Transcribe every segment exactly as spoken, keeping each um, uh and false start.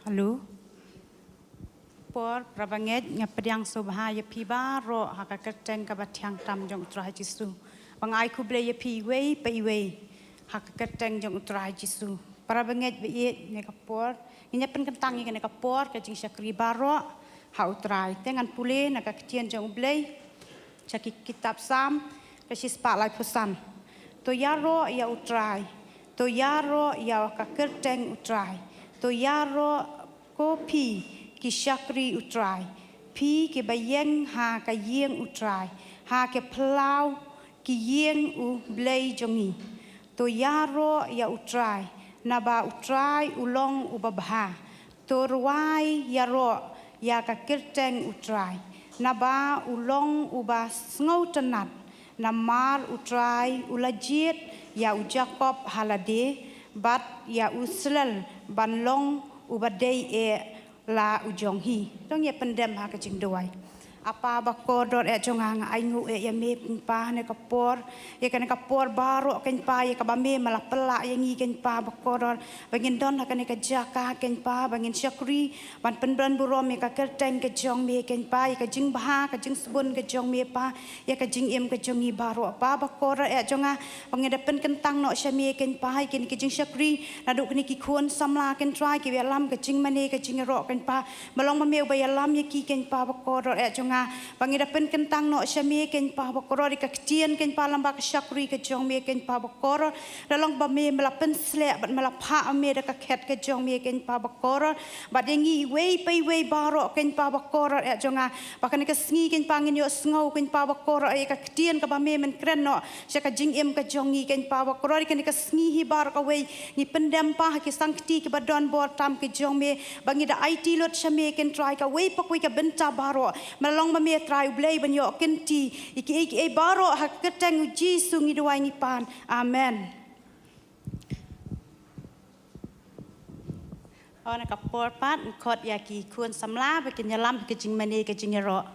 Hello. Por, para bangeit, nga pdiang sngewbha ïa phi baroh ha ka kyrteng kaba thiang tam jong U Trai Jisu. Ba nga ai khublei ïa phi iwei pa iwei ha ka kyrteng jong U Trai Jisu. Para bangeit ba ïeit, ha kane ka por ngin ïa pynkyntang ïa kane ka por ka jingshakri baroh ha U Trai. Te ngan pule na ka ktien jong U Blei sha ki kitab Salm ka shispah laiphew san. To ïaroh ïa U Trai, to ïaroh ïa ka kyrteng U Trai, to ïaroh ko phi ki shakri U Trai, phi kiba ïeng ha ka ïing U Trai, ha ka phyllaw ki ïing U Blei jong ngi. To ïaroh ïa U Trai, naba U Trai u long uba bha. To rwai ïaroh ïa ka kyrteng U Trai, naba u long uba sngewtynnat. Namar U Trai u la jied ïa u Jakob ha lade, bad ïa u Israel ban long uba dei eh la u jong hi. To ngin ïa pyndem ha ka jingduwai. Ah Pa bakordor eh jong nga, nga ainguh eh ïa me Kynrad ha kane ka por, ïa kane ka por baroh Kynrad, ïa kaba me me la pynlah ïa ngi Kynrad bakordor, ba ngin don ha kane ka jaka Kynrad, ba ngin shakri ban pynbna burom ïa ka kyrteng ka jong me Kynrad, ïa ka jingbha ka jingsbun ka jong me Pa, ïa ka jingim ka jong ngi baroh. Pa bakordor eh jong nga, ba ngi da pynkyntang noh sha me Kynrad ïa kine ki jingshakri naduh kine ki khun samla Kynrad kiba ïalam ka jingmane ka jingïaroh Kynrad. Me long ma me uba ïalam ïa ki Kynrad bakordor eh jong nga, ba ngi da pynkyntang noh sha me Kynrad bakordor ïa ka ktien Kynrad lyngba ka shakri ka jong me Kynrad bakordor. Da long ba me me la pynsleh bad me la phah ma me da ka khet ka jong me Kynrad bakordor. Bad ïa ngi iwei pa iwei baroh Kynrad bakordor eh jong nga, ba kane ka sngi Kynrad ngin ïohsngew Kynrad bakordor ïa ka ktien kaba me men kren noh sha ka jingim ka jong ngi Kynrad bakordor. Ïa kane ka sngi hi baroh kawei ngi pyndem Pa ha ki sangkti kiba don bor tam ki jong me, ba ngi da aiti lut sha me Kynrad kawei pa kawei ka bynta baroh. Me la long ma me Trai U Blei ban ïoh kynti ïa kiei kiei baroh, ha ka kyrteng U Jisu ngi duwai ngi pan. Amen. Ha kane ka por pat ngan khot ïa ki khun samla ba kin ïalam ka jingmane ka jingïaroh.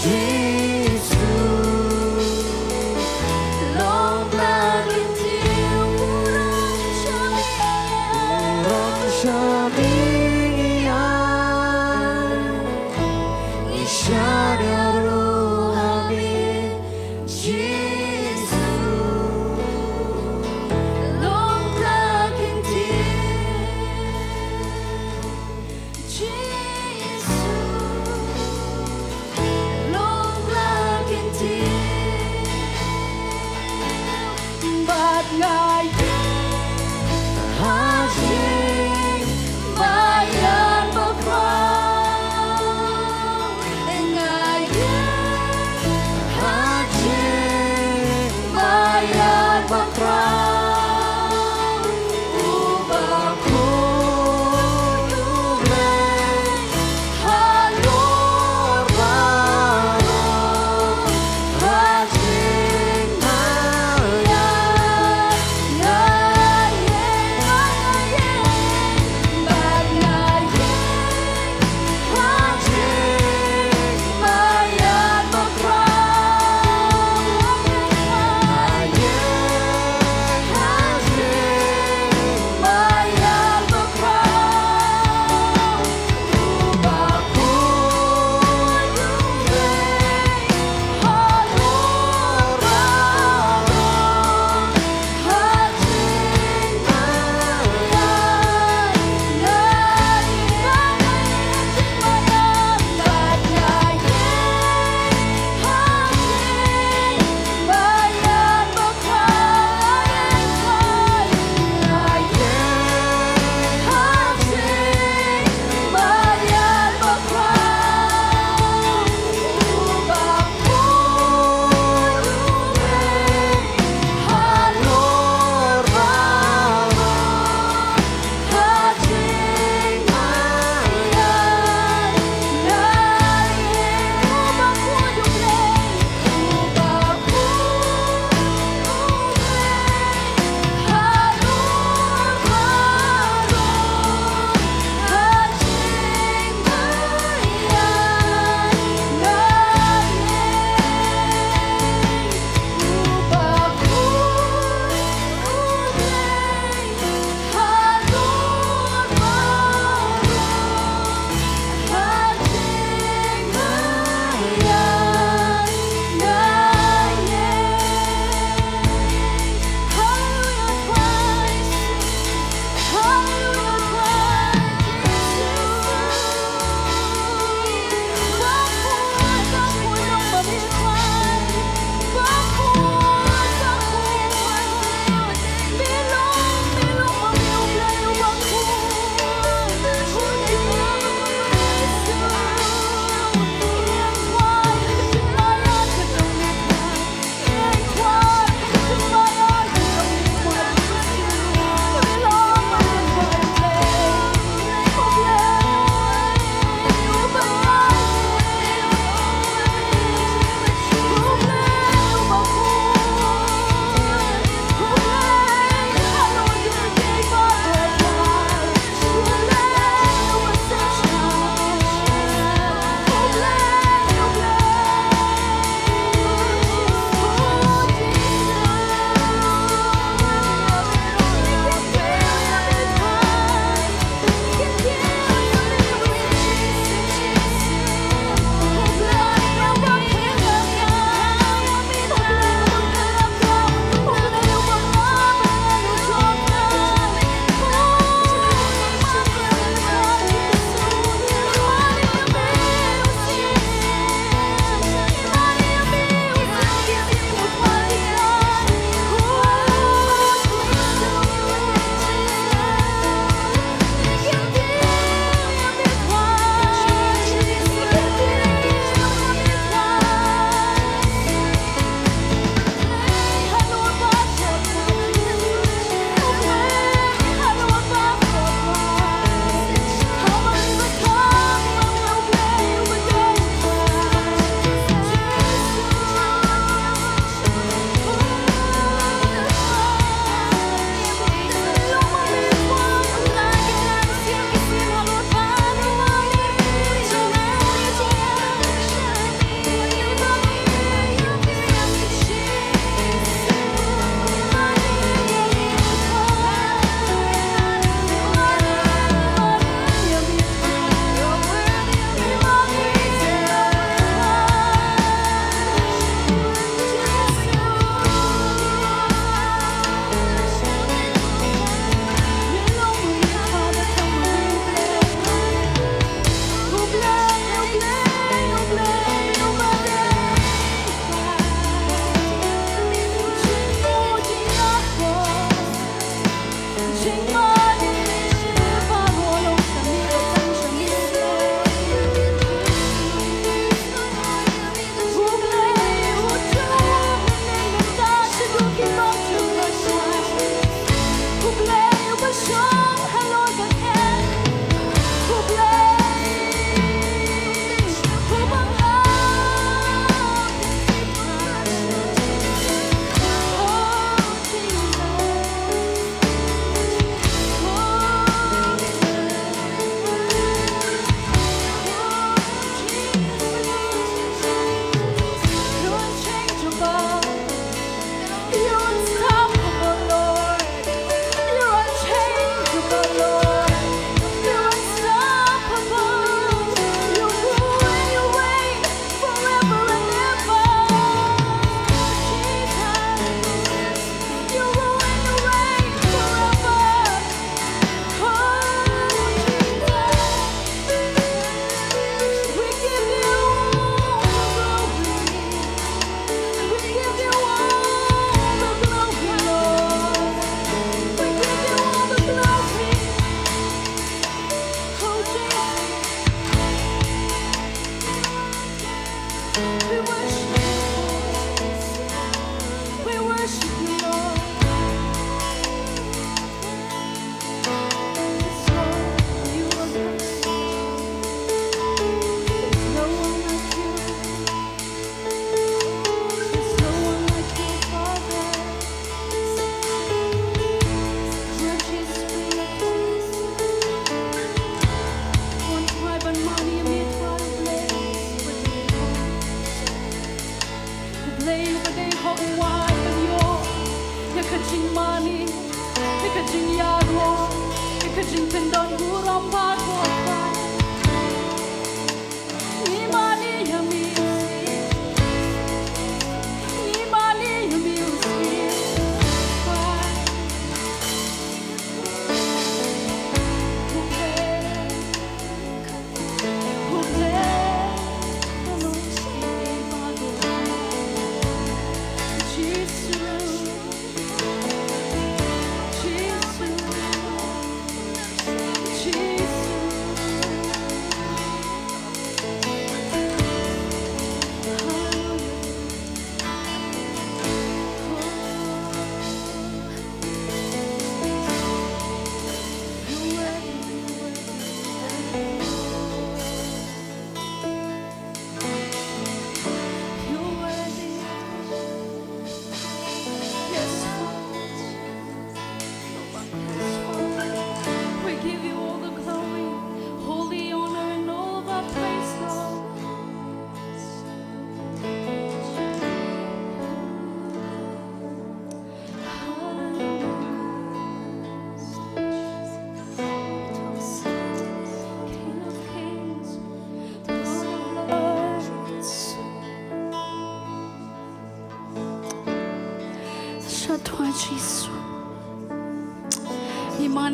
Jisu, long ba kin tieng u rong sha mihngi ïa ngi, shaniah ruh ha me, Jisu. Long ba kin tieng, Jisu. Long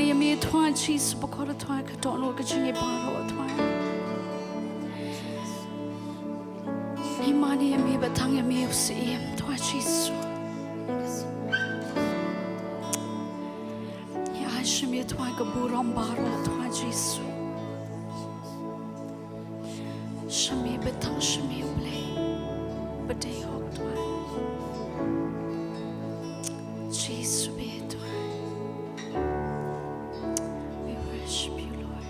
Ïa me Trai Jisu bakor Trai ka dohnud ka jong ngi baroh Trai. Ngi mane ïa me bad tang ïa me u Syiem Trai Jisu. Ngi ai sha me Trai ka burom baroh Trai Jisu. Sha me bad tang sha me U Blei ba dei hok Trai. Jisu ba ïeit Trai. We worship you, Lord.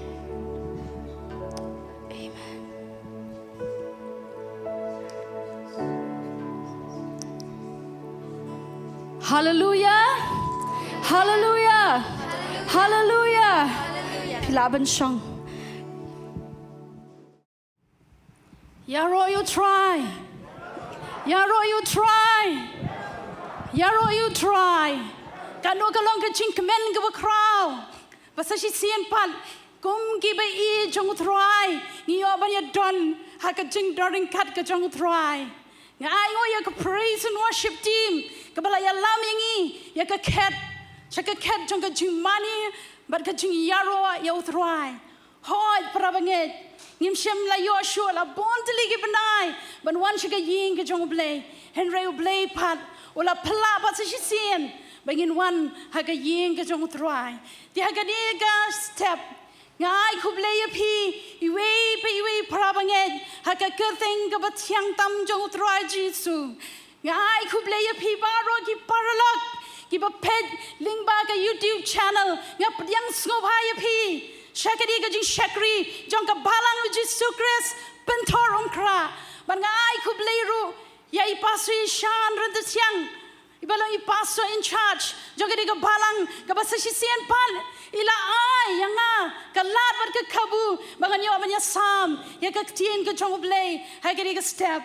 Amen. Hallelujah. Hallelujah. Hallelujah. Phi lah ban shong. Ïaroh ïa U Trai. Ïaroh ïa U Trai. Ïaroh ïa U Trai. Katno ka long ka jingkmen kaba khraw ba sa shisien pat kum kiba ïeit jong U Trai ngi ïoh ban ïadon ha ka jingdon ryngkat ka jong U Trai. Nga ainguh ïa ka praise and worship team kaba la ïalam ïa ngi ïa ka khet sha ka khet jong ka jingmane bad ka jingïaroh ïa U Trai. Hooid, para bangeit, ngim shym la ïoh shuh la bun tylli ki bnai ban wan sha ka ïing ka jong U Blei. Hynrei U Blei pat u la pynlah pat sa shisien ba ngin wan ha ka ïing ka jong U Trai. Te ha kane ka step nga ai khublei ïa phi iwei pa iwei, para bangeit, ha ka kyrteng kaba thiang tam jong U Trai Jisu. Nga ai khublei ïa phi baroh ki paralok kiba peit lyngba ka YouTube channel. Nga pdiang sngewbha ïa phi sha kane ka jingshakri jong ka Balang U Jisu Khrist Pynthor Umkrah. Bad nga ai khublei ruh ïa i Pastor Ishan Ryntathiang, iba long i Pastor in charge jong kane ka Balang, kaba sa shisien pat i la ai ïa nga ka lad bad ka kabu ba ngan ïoh ban ïasam ïa ka ktien ka jong U Blei ha kane ka step.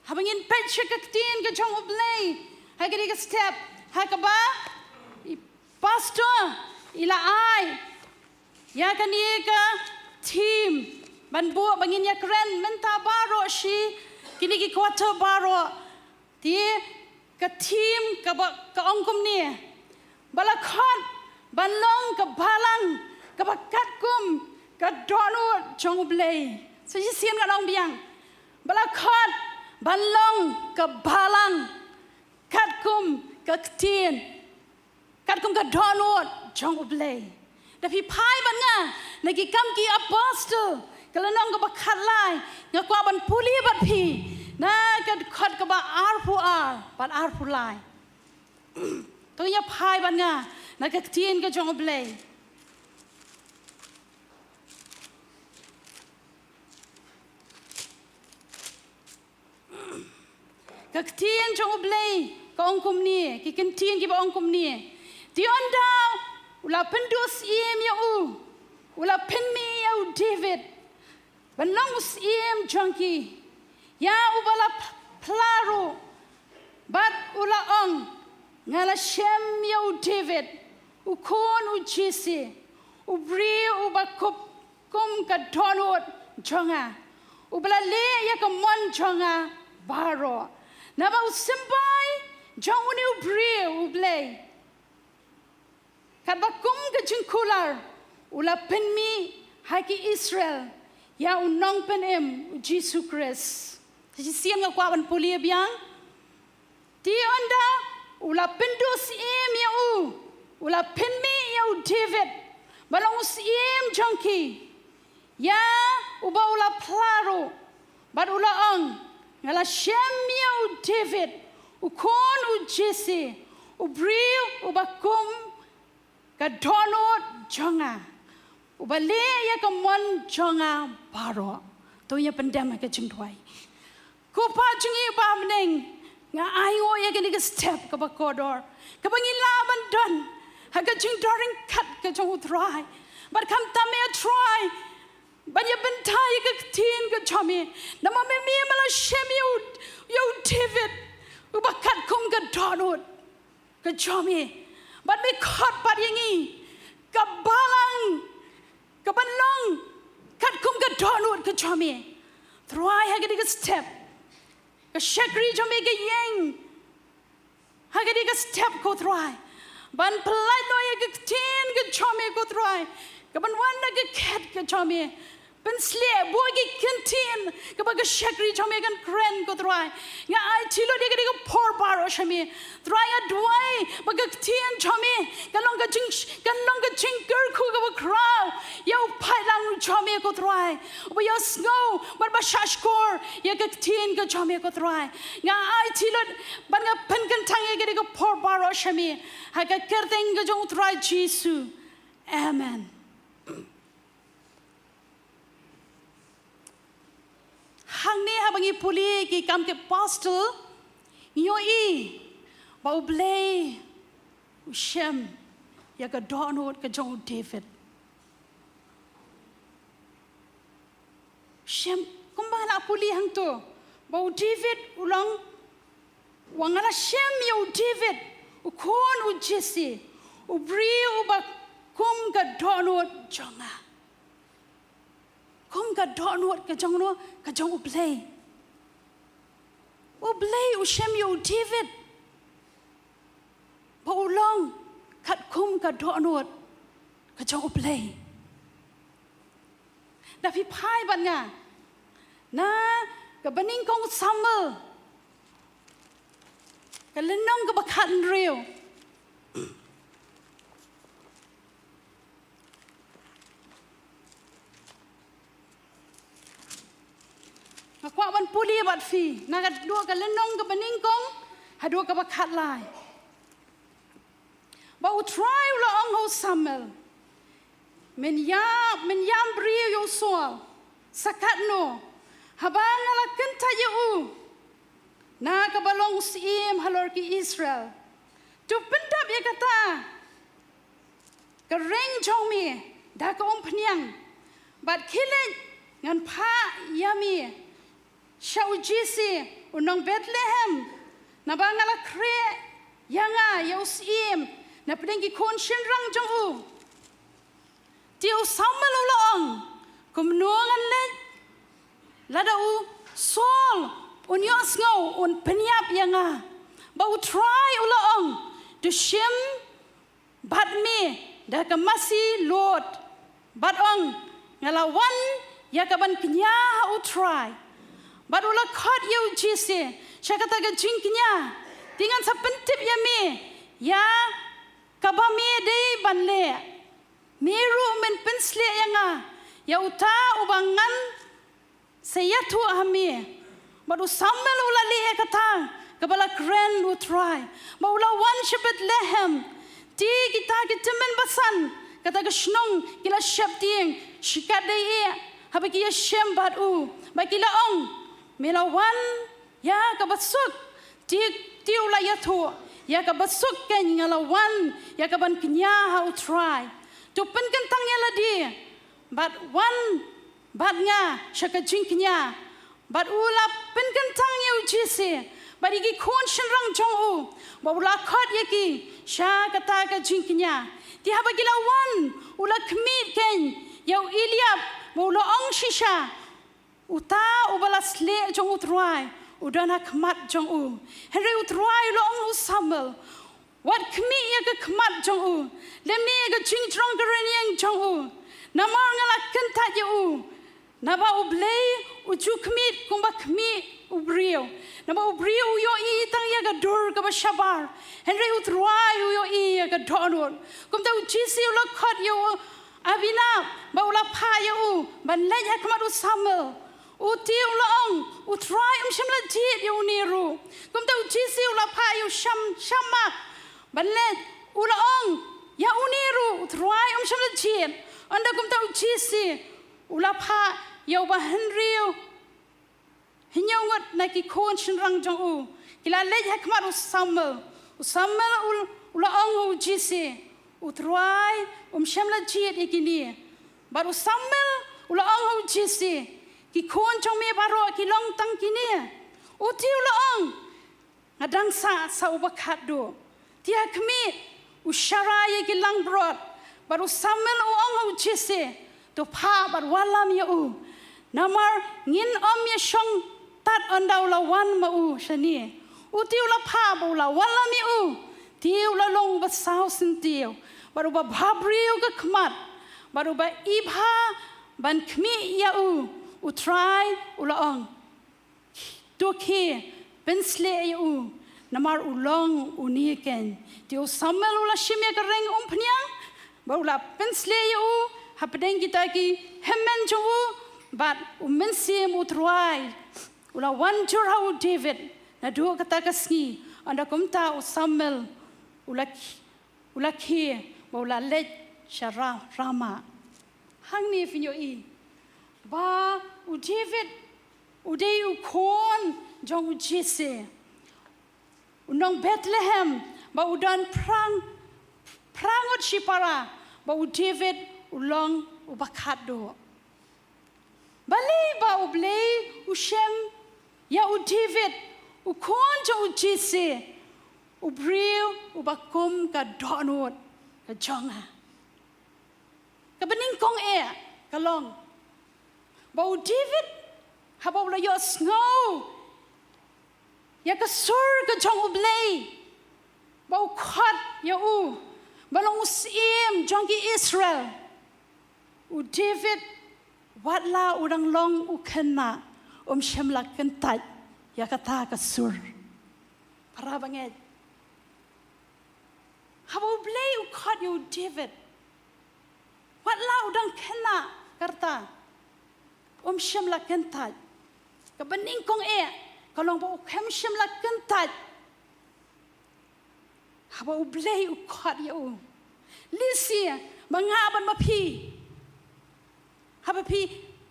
Haba ngin peit sha ka ktien ka jong U Blei ha kane ka step, ha kaba i Pastor i la ai ïa kane ka theme ban buh ba ngin ïakren mynta baroh shi kine ki quarter baroh. Te ka theme kaba ka ong kumne: Ba la khot ban long ka balang kaba katkum ka dohnud jong U Blei. Sa shisien ngan ong biang: Ba la khot ban long ka balang katkum ka ktien, katkum ka dohnud jong U Blei. Da phi phai bad nga na Ki Kam ki Apostol, ka lynnong kaba khatlai, nga kwah ban pule bad phi na ka dkhot kaba arphew ar bad arphew lai. To ngin ïa phai bad nga na ka ktien ka jong U Blei. Ka ktien jong U Blei ka ong kumne, ki kyntien kiba ong kumne: Te ynda u la pynduh syiem ïa u, u la pynmih ïa u David ban long u syiem jong ki, ïa uba la phla ruh, bad u la ong, Nga la shem ïa u David, u khun u Jesse, u briew uba kup kum ka dohnud jong nga, uba la leh ïa ka mon jong nga baroh. Naba u symbai jong une u briew U Blei, katba kum ka jingkular, u la pynmih ha ki Israel ïa u Nongpynim, u Jisu Khrist. Shisien nga kwah ban pule biang. Te ynda u la pynduh syiem ïa u, u la pynmih ïa u David ban long u syiem jong ki, ïa uba u la phla ruh, bad u la ong, Nga la shem ïa u David, u khun u Jesse, u briew uba kum ka dohnud jong nga, uba leh ïa ka mon jong nga baroh. To ngin ïa pyndem ha ka jingduwai. Ko Pa jong ngi ba ha bneng, nga ainguh ïa kane ka step kaba kordor, kaba ngi lah ban don ha ka jingdon ryngkat ka jong U Trai. Bad khamtam eh Trai, ban ïa bynta ïa ka ktien ka jong me. Namar me, me, me la shem ïa u, ïa u David, uba katkum ka dohnud ka jong me. Bad me khot pat ïa ngi ka balang kaban long katkum ka dohnud ka jong me. Trai, ha kane ka step, ka shakri jong me ka ïeng ha kane ka step, ko Trai, Ban pyllait noh ïa ka ktien ka jong me ko Trai. Kaban wan na ka khet ka jong me. Pynshlur buh ki ktien kaba ka shakri jong me kan kren ko Trai. Nga aiti lut ïa ka dei ka por baroh sha me. Trai nga duwai ba ka ktien jong me kan long ka jing, kan long ka jingkyrkhu kaba khraw ïa u paidlang jong me ko Trai. Uba ïohsngew bad ba shahshkor ïa ka ktien ka jong me ko Trai. Nga aiti lut bad nga pynkyntang ïa ka dei ka por baroh sha me. Ha ka kyrteng ka jong u Trai Jisu. Amen. Hangne haba ngi pule ki Kam ki Apostol, ngi ïohi ba U Blei u shem ïa ka dohnud ka jong u David. Shem, kumba nga la pule hangto ba u David u long, wa nga la shem ïa u David, u khun u Jesse, u briew uba kum ka dohnud jong nga. Kum ka dohnud ka jong no, ka jong U Blei. U Blei u shem ïa u David ba u long katkum ka dohnud ka jong U Blei. Da phi phai bad nga na kaba nyngkong Samuel, ka lynnong kaba khathynriew. Nga kwah ban pule bad phi na ka dua ka lynnong kaba nyngkong haduh kaba khatlai. Ba U Trai u la ong ha u Samuel, men ïa, men ïam briew ïa u Saul sa katno, haba nga la kyntait ïa u na kaba long u syiem halor ki Israel. To pyndap ïa kata ka ring jong me da ka umphniang, bad khie leit ngan phah ïa me sha u Jesse u nong Bethlehem, naba nga la khreh ïa nga ïa u syiem na pdeng ki khun shynrang jong u. Te u Samuel u la ong, kumno ngan leit lada u Saul un ïohsngew, un pynïap ïa nga? Ba U Trai u la ong, to shim bad me da ka masi lud, bad ong, nga la wan ïa kaban kñia ha U Trai. Bad u la khot ïa u Jesse sha kata ka jingkñia, te ngan sa pyntip ïa me ïa kaba me dei ban leh. Me ruh men pynshlur ïa nga ïa uta uba ngan sa ïathuh ha me. Bad u Samuel u la leh ïa kata kaba la kren U Trai, bad u la wan sha Bethlehem. Te kita ki tymmen basan kata ka shnong ki la sheptieng shikatdei eh haba ki ïashem bad u, bad ki la ong, me la wan ïa kaba suk. Te, te u la ïathuh, ïa kaba suk kein nga la wan ïa kaban kñia ha U Trai. To pynkyntang ïa lade bad wan bad nga sha ka jingkñia. Bad u la pynkyntang ïa u Jesse bad ïa ki khun shynrang jong u, bad u la khot ïa ki sha kata ka jingkñia. Te haba ki la wan, u la khmih kein ïa u Eliab, bad u la ong shisha, uta uba la sleh jong U Trai u don ha khmat jong u. Hynrei U Trai u la ong ha u Samuel, wat khmih ïa ka khmat jong u, lymne ïa ka jingjrong ka rynïeng jong u. Namar nga la kyntait ïa u. Naba U Blei u ju khmih kumba khmih u briew. Naba u briew u ïohi tang ïa ka dur kaba shabar, hynrei U Trai u ïohi ïa ka dohnud. Kumta u Jesse u la khot ïa u Abinadab bad u la phah ïa u ban leit ha khmat u Samuel. U te u la ong, U Trai um shym la jied ïa une ruh. Kumta u Jesse u la phah ïa u Sham, Shammah ban leit. U la ong ïa une ruh, U Trai um shym la jied. Ynda kumta u Jesse u la phah ïa uba hynriew, hynñiew ngut na ki khun shynrang jong u, ki la leit ha khmat u Samuel. U Samuel u, u la ong ha u Jesse, U Trai um shym la jied ïa kine. Bad u Samuel u la ong ha u Jesse, ki khun jong me baroh ki long tang kine. U te u la ong, nga dang sah sa uba khatduh. Te ha khmih u sharai ïa ki langbrot. Bad u Samuel u ong ha u Jesse, to phah bad wallam ïa u. Namar ngin ym ïashong tad ynda u la wan ma u shane. U te u la phah bad u la wallam ïa u. Te u la long uba saw syntiew, bad uba bhabriew ka khmat, bad uba i bha ban khmih ïa u, U Trai u la ong, to khie, pynshlei ïa u, namar u long une keiñ. Te u Samuel u la shim ïa ka reng umphniang, bad u la pynshlei ïa u hapdeng kita ki hynmen jong u, bad U Mynsiem U Trai u la wan jur ha u David naduh kata ka sngi. Ynda kumta u Samuel u la, u la khie bad u la leit sha Ra-, Rama. Hangne phin ïohi ba u David u dei u khun jong u Jesse, u nong Bethlehem, ba u don phra, phra ngut shipara, ba u David u long uba khatduh. Balei ba U Blei u shem ïa u David, u khun jong u Jesse, u briew uba kum ka dohnud ka jong nga? Kaba nyngkong eh ka long ba u David, haba u la ïohsngew ïa ka sur ka jong U Blei, ba u khot ïa u ban long u syiem jong ki Israel, u David, wat la u dang long u khynnah, um shym la kyntait ïa kata ka sur. Para bangeit, haba U Blei u khot ïa u David, wat la u dang khynnah ka rta, um shym la kyntait. Kaba nyngkong eh ka long ba u khlem shym la kyntait haba U Blei u khot ïa u. Lehse ma nga bad ma phi, haba phi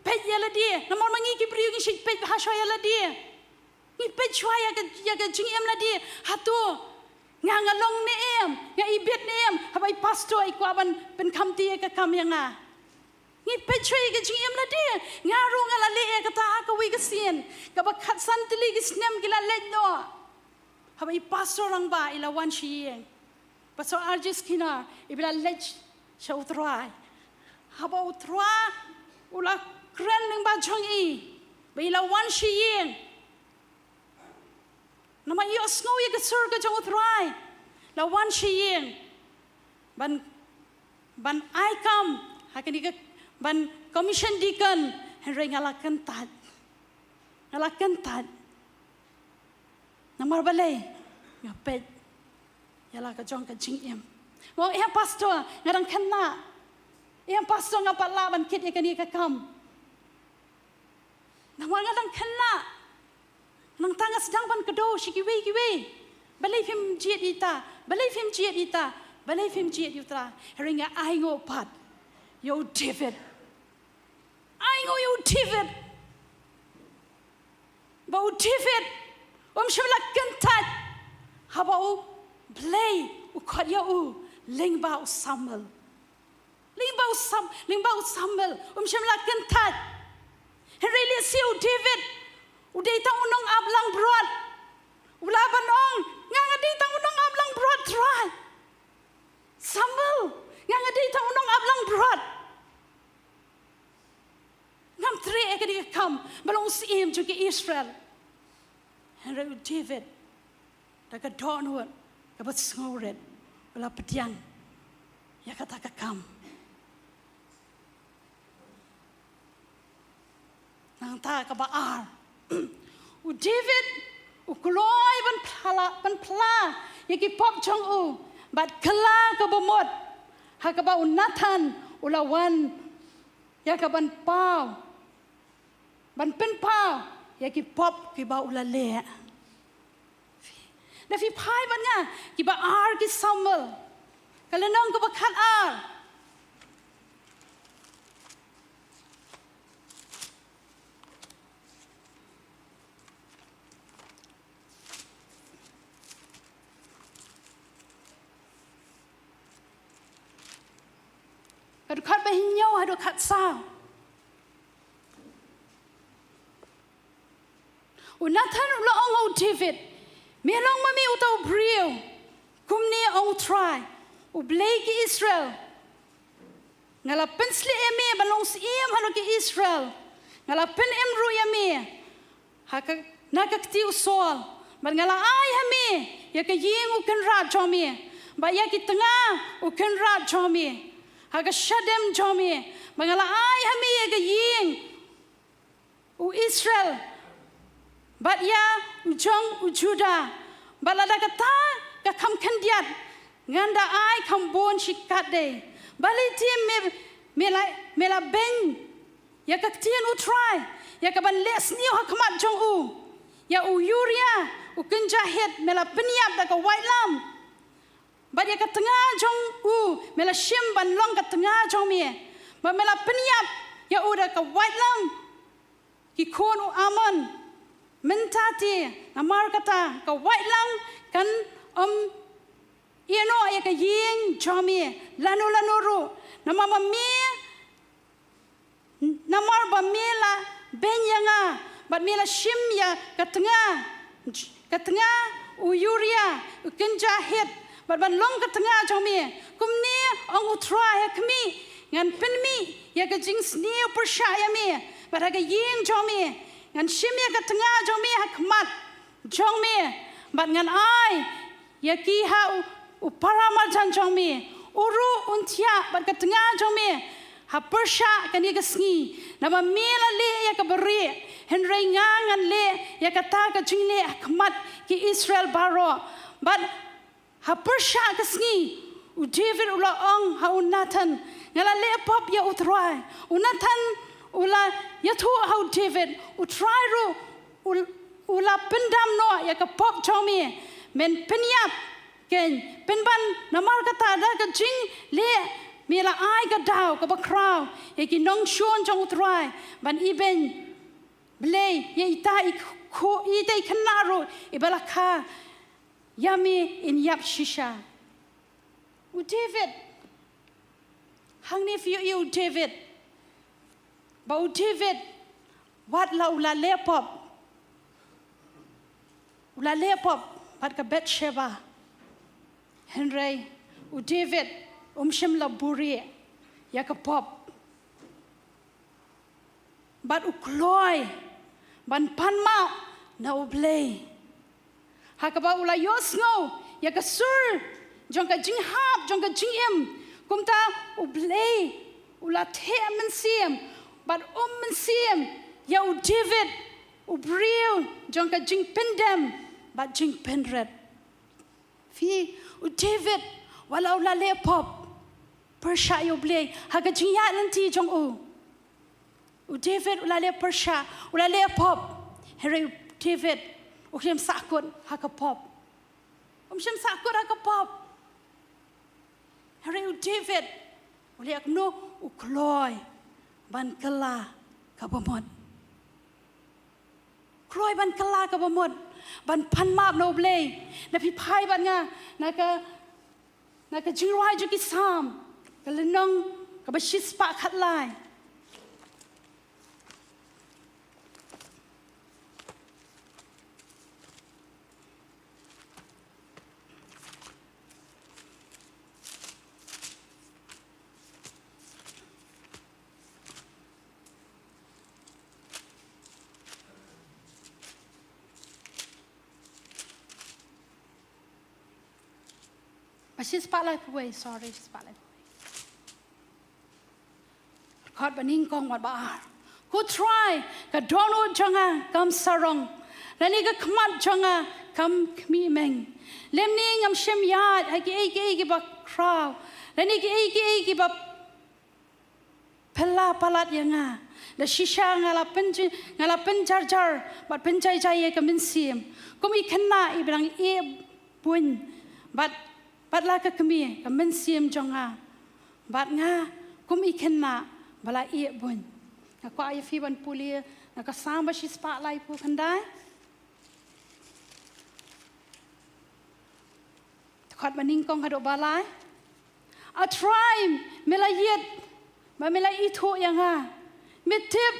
peit ïa lade, namar ma ngi ki briew ngi shait peit bha shuwa ïa lade. Ngi peit shuwa ïa ka, ïa ka jingim lade. Hato nga, nga long ne em, nga ibit ne em haba i pastor i kwah ban pynkhamti ïa ka kam ïa nga? Ngi peit shuwa ïa ka jingim lade. Nga ruh nga la leh ïa kata ha kawei ka sien kaba khatsan tylli ki snem ki la leit noh, haba i pastor rangbah i la wan sha ïing. Pastor R J Skinner i ba la leit sha U Trai. Haba U Trai u la kren lyngba jong i ba i la wan sha ïing, namar i ïohsngew ïa ka sur ka jong U Trai, la wan sha ïing ban, ban ai kam ha kane ka, ban commission deacon. Hynrei nga la kyntait, nga la kyntait. Namar balei? Nga peit ïa la ka jong ka jingim. Nga ong, eh pastor, nga dang khynnah. Eh pastor, ngam pat lah ban kit ïa kane ka kam. Namar nga dang khynnah. Nangta nga sdang ban kdew sha kiwei kiwei. Balei phim jied ïa ita? Balei phim jied ïa ita? Balei phim jied ïa uta? Hynrei nga ainguh pat ïa u David. Ainguh ïa u David ba u David um shym la kyntait haba U Blei u khot ïa u lyngba u Samuel. Lyngba u Sam, lyngba u Samuel um shym la kyntait. Hynrei lehse u David u dei tang u nongaplangbrot. U lah ban ong, nga, nga dei tang u nongaplangbrot, Trai. Samuel, nga, nga dei tang u nongaplangbrot. Ngam treh ïa kane ka kam ban long u syiem jong ki Israel. Hynrei u David, da ka dohnud kaba sngewrit, u la pdiang ïa kata ka kam. Nangta kaba ar, u David u kloi ban pla, ban pla ïa ki pop jong u bad kylla kaba mut, ha kaba u Nathan u la wan ïa ka ban paw, ban pynpaw ïa ki pop kiba u la leh. Da phi phai bad nga kiba ar ki Samuel, ka lynnong kaba khatar. Ka dkhot ba hynñiew haduh khatsaw. U Nathan u la ong ha u David, me long ma me uta u briew? Kumne ong u Trai, U Blei ki Israel, nga la pynshlei ïa me ban long syiem halor ki Israel. Nga la pynim ruh ïa me ha ka, na ka kti u Saul Bad nga la ai ha me ïa ka ïing u kynrad jong me, bad ïa ki tnga u kynrad jong me ha ka shadem jong me. Bad nga la ai ha me ïa ka ïing u Israel bad ïa u jong u Juda. Bad lada kata ka kham khyndiat, ngan da ai kham bun shi katdei. Balei te me, me la, me la beiñ ïa ka ktien U Trai, ïa kaban leh sniew ha khmat jong u ïa u Uria u kynja Hit? Me la pynïap da ka waitlam, bad ïa ka tnga jong u me la shim ban long ka tnga jong me, bad me la pynïap ïa u da ka waitlam ki khun u Amon. Mynta te, namar kata, ka waitlam kan ym ïehnoh ïa ka ïing jong me lano lano ruh, namar ba me, namar ba me la beiñ ïa nga, bad me la shim ïa ka tnga, ka tnga u Uria u kynja Hit, bad ban long ka tnga jong me. Kumne ong U Trai ha khmih, ngan pynmih ïa ka jingsniew pyrshah ïa me, bad ha ka ïing jong me ngan shim ïa ka tnga jong me ha khmat jong me, bad ngan ai ïa ki ha u, u para marjan jong me. U ruh un thiah bad ka tnga jong me ha pyrshah kane ka sngi, naba me la leh ïa kaba rieh, hynrei nga ngan leh ïa kata ka jingleh ha khmat ki Israel baroh. Bad ha pyrshah ka sngi u David u la ong ha u Nathan, nga la leh pop ïa U Trai. U Nathan u la ïathuh ha u David, U Trai ruh u, u la pyndam noh ïa ka pop jong me. Men pynïap kein, pynban, namar kata da ka jingleh me la ai ka daw kaba khraw ïa ki nongshun jong U Trai ban ibeiñ Blei ïa ita i khu, ita i khynnah ruh iba la kha ïa me in ïap shisha. U David, hangne phi ïohi ïa u David, ba u David wat la u la leh pop, u la leh pop bad ka Bathsheba, hynrei u David um shym la buhrieh ïa ka pop. Bad u kloi ban pan map na U Blei. Ha kaba u la ïohsngew ïa ka sur jong ka jinghap jong ka jingim, kumta U Blei u la theh mynsiem bad um mynsiem ïa u David, u briew jong ka jingpyndem bad jingpynrit. Phi, u David, wat la u la leh pop pyrshah ïa U Blei ha ka jingïaid lynti jong u. U David u la leh pyrshah, u la leh pop. Hynrei u David um shym sahkut ha ka pop. Um shym sahkut ha ka pop. Hynrei u David u leh kumno? U kloi ban kylla kaba mut. Kloi ban kylla kaba mut, ban pan map na U Blei. Na phi phai bad nga na ka, na ka jingrwai jong ki Salm, ka lynnong kaba shispah khatlai. Ba shispah laiphew wei, sorry, shispah laiphew wei. Dkhot ba nyngkong bad ba ar. Ko Trai, ka dohnud jong nga kam sarong, lane ka khmat jong nga kam khmih meng. Lymne ngam shym ïaid ha kiei kiei kiba khraw, lane kiei kiei kiba phylla palat ïa nga. Da shisha nga la pynji-, nga la pynjarjar bad pynjaijai ïa ka mynsiem, kum i khynnah iba dang ïeh buiñ bad, bad la ka kmie ka mynsiem jong nga. Bad nga kum i khynnah ba la ïeh buiñ. Nga kwah ïa phi ban pule na ka Salm ba shispah laiphew khyndai. Dkhot ba nyngkong haduh ba lai. A Trai, me la ïeit bad me la ithuh ïa nga. Me tip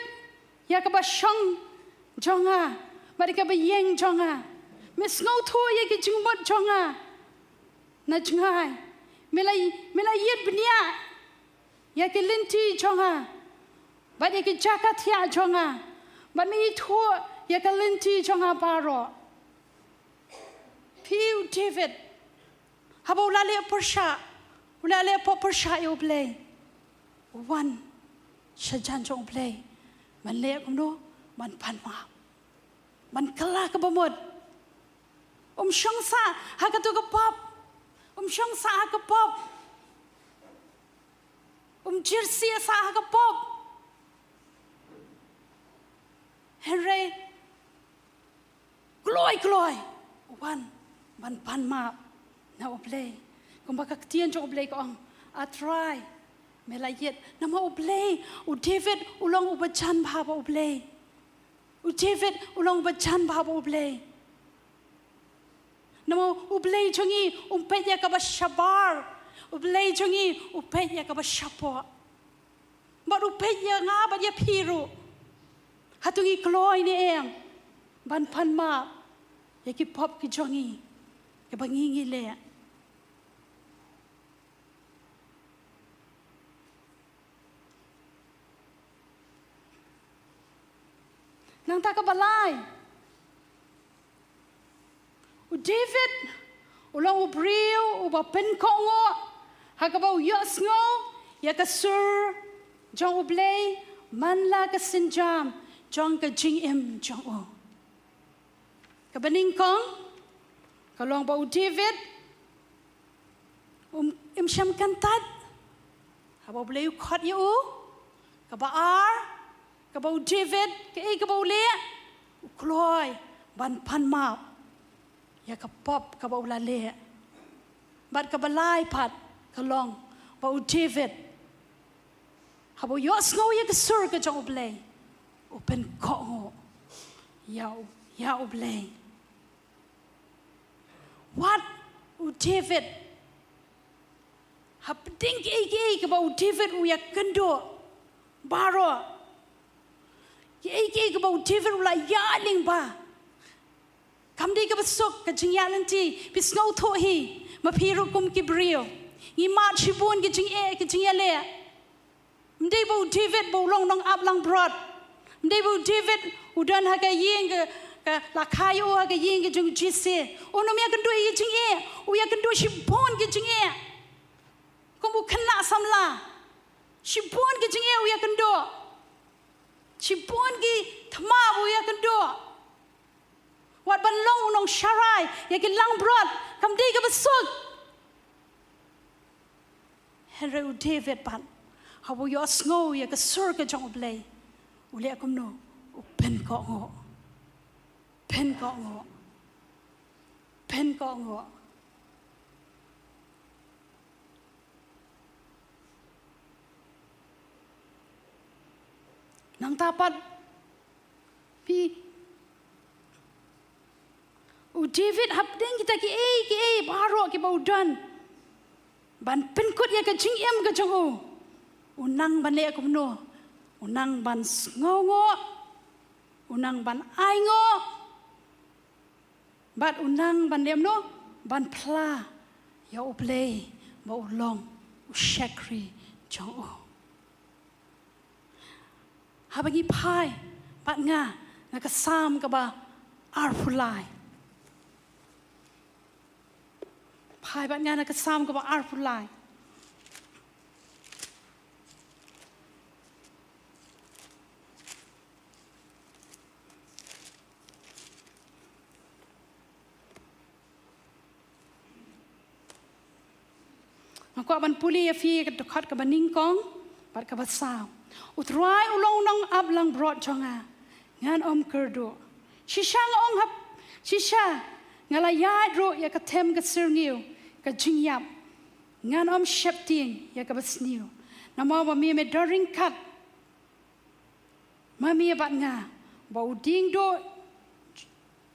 ïa kaba shong jong nga bad ïa kaba ïeng jong nga. Me sngewthuh ïa ki jingmut jong nga na jngai. Me la, me la ïeit bniah ïa ki lynti jong nga bad ïa ki jaka thiah jong nga, bad me ithuh ïa ka lynti jong nga baroh. Phi u David, haba u la leh pyrshah, u la leh pop pyrshah ïa U Blei, u wan sha jan jong U Blei ban leh kumno? Ban pan map, ban kylla kaba mut. Um shong sah ha kato ka pop. Um shong sah ha ka pop. Um jyrsieh sah ha ka pop. Hynrei kloi kloi u wan ban pan map na U Blei. Kumba ka ktien jong U Blei ka ong, A Trai, me la ïit. Namar U Blei, u David u long uba jan bha bad U Blei. U David u long uba jan bha bad U Blei. Namar U Blei jong ngi um peit ïa kaba shabar. U Blei jong ngi u peit ïa kaba shapoh. Bad u peit ïa nga bad ïa phi ruh. Hato ngi kloi ne em ban pan map ïa ki pop ki jong ngi kiba ngi ngi leh? Nangta kaba lai, u David u long u briew uba pynkohnguh ha kaba u ïohsngew ïa ka sur jong U Blei man la ka sienjam jong ka jingim jong u. Kaba nyngkong ka long ba u David um, um shym kyntait haba U Blei u khot ïa u. Kaba ar, kaba u David, kaei kaba u leh? U kloi ban pan map ïa ka pop kaba u la leh. Bad kaba lai pat ka long ba u David, haba u ïohsngew ïa ka sur ka jong U Blei, u pynkohnguh ïa U, ïa U Blei. Wat u David, hapdeng kiei kiei kaba u David u ïakynduh baroh, kiei kiei kaba u David u la ïaid lyngba, kam dei kaba suk ka jingïaid lynti. Phi sngewthuh hi, ma phi ruh kum ki briew ngi mad shibun ki jingeh, ki jingïaleh. Ym dei ba u David ba u long nongap langbrot. Ym dei ba u David u don ha ka ïing ka, ka la kha ïa u ha ka ïing ka jong u Jesse. Un ym ïakynduh ïa ki jingeh, u ïakynduh shibun ki jingeh. Kum u khynnah samla, shibun ki jingeh u ïakynduh. Shibun ki thma u ïakynduh. Wat ban long u nongsharai ïa ki langbrot kam dei kaba suk. Hynrei u David pat, haba u ïohsngew ïa ka sur ka jong U Blei, u leh kumno? U pynkohnguh. Pynkohnguh. Pynkohnguh. Nangta pat phi, u David hapdeng kita kiei kiei baroh kiba u don ban pynkut ïa ka jingim ka jong u, u nang ban leh kumno? U nang ban sngewnguh, u nang ban ainguh. Bad u nang ban leh kumno? Ban phla ïa U Blei ba u long u shakri jong u. Haba ngi phai bad nga na ka Salm kaba arphew lai. Phai bad nga na ka Salm kaba arphew lai. Nga kwah ban pule ïa phi ka dkhot kaba nyngkong bad kaba saw. U Trai u long u nongap langbrot jong nga, ngan ym kyrduh. Shisha nga ong hap, shisha nga la ïaid ruh ïa ka them ka syrngiew ka jingïap, ngan ym sheptieng ïa kaba sniew. Namar ba me me don ryngkat ma me bad nga, ba u dieng duh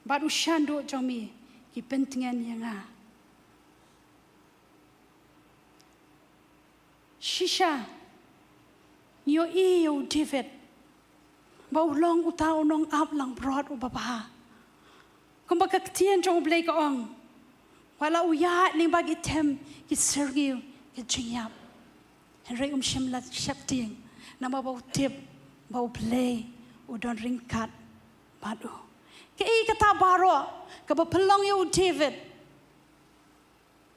bad u shan duh jong me ki pyntngen ïa nga. Shisha ngi ïohi ïa u David ba u long uta u nongap langbrot uba bha. Kumba ka ktien jong U Blei ka ong, wat la u ïaid lyngba ki them ki syrngiew ki jingïap, hynrei um shym la sheptieng, namar ba u tip ba U Blei u don ryngkat bad u. Kaei kata baroh kaba pynlong ïa u David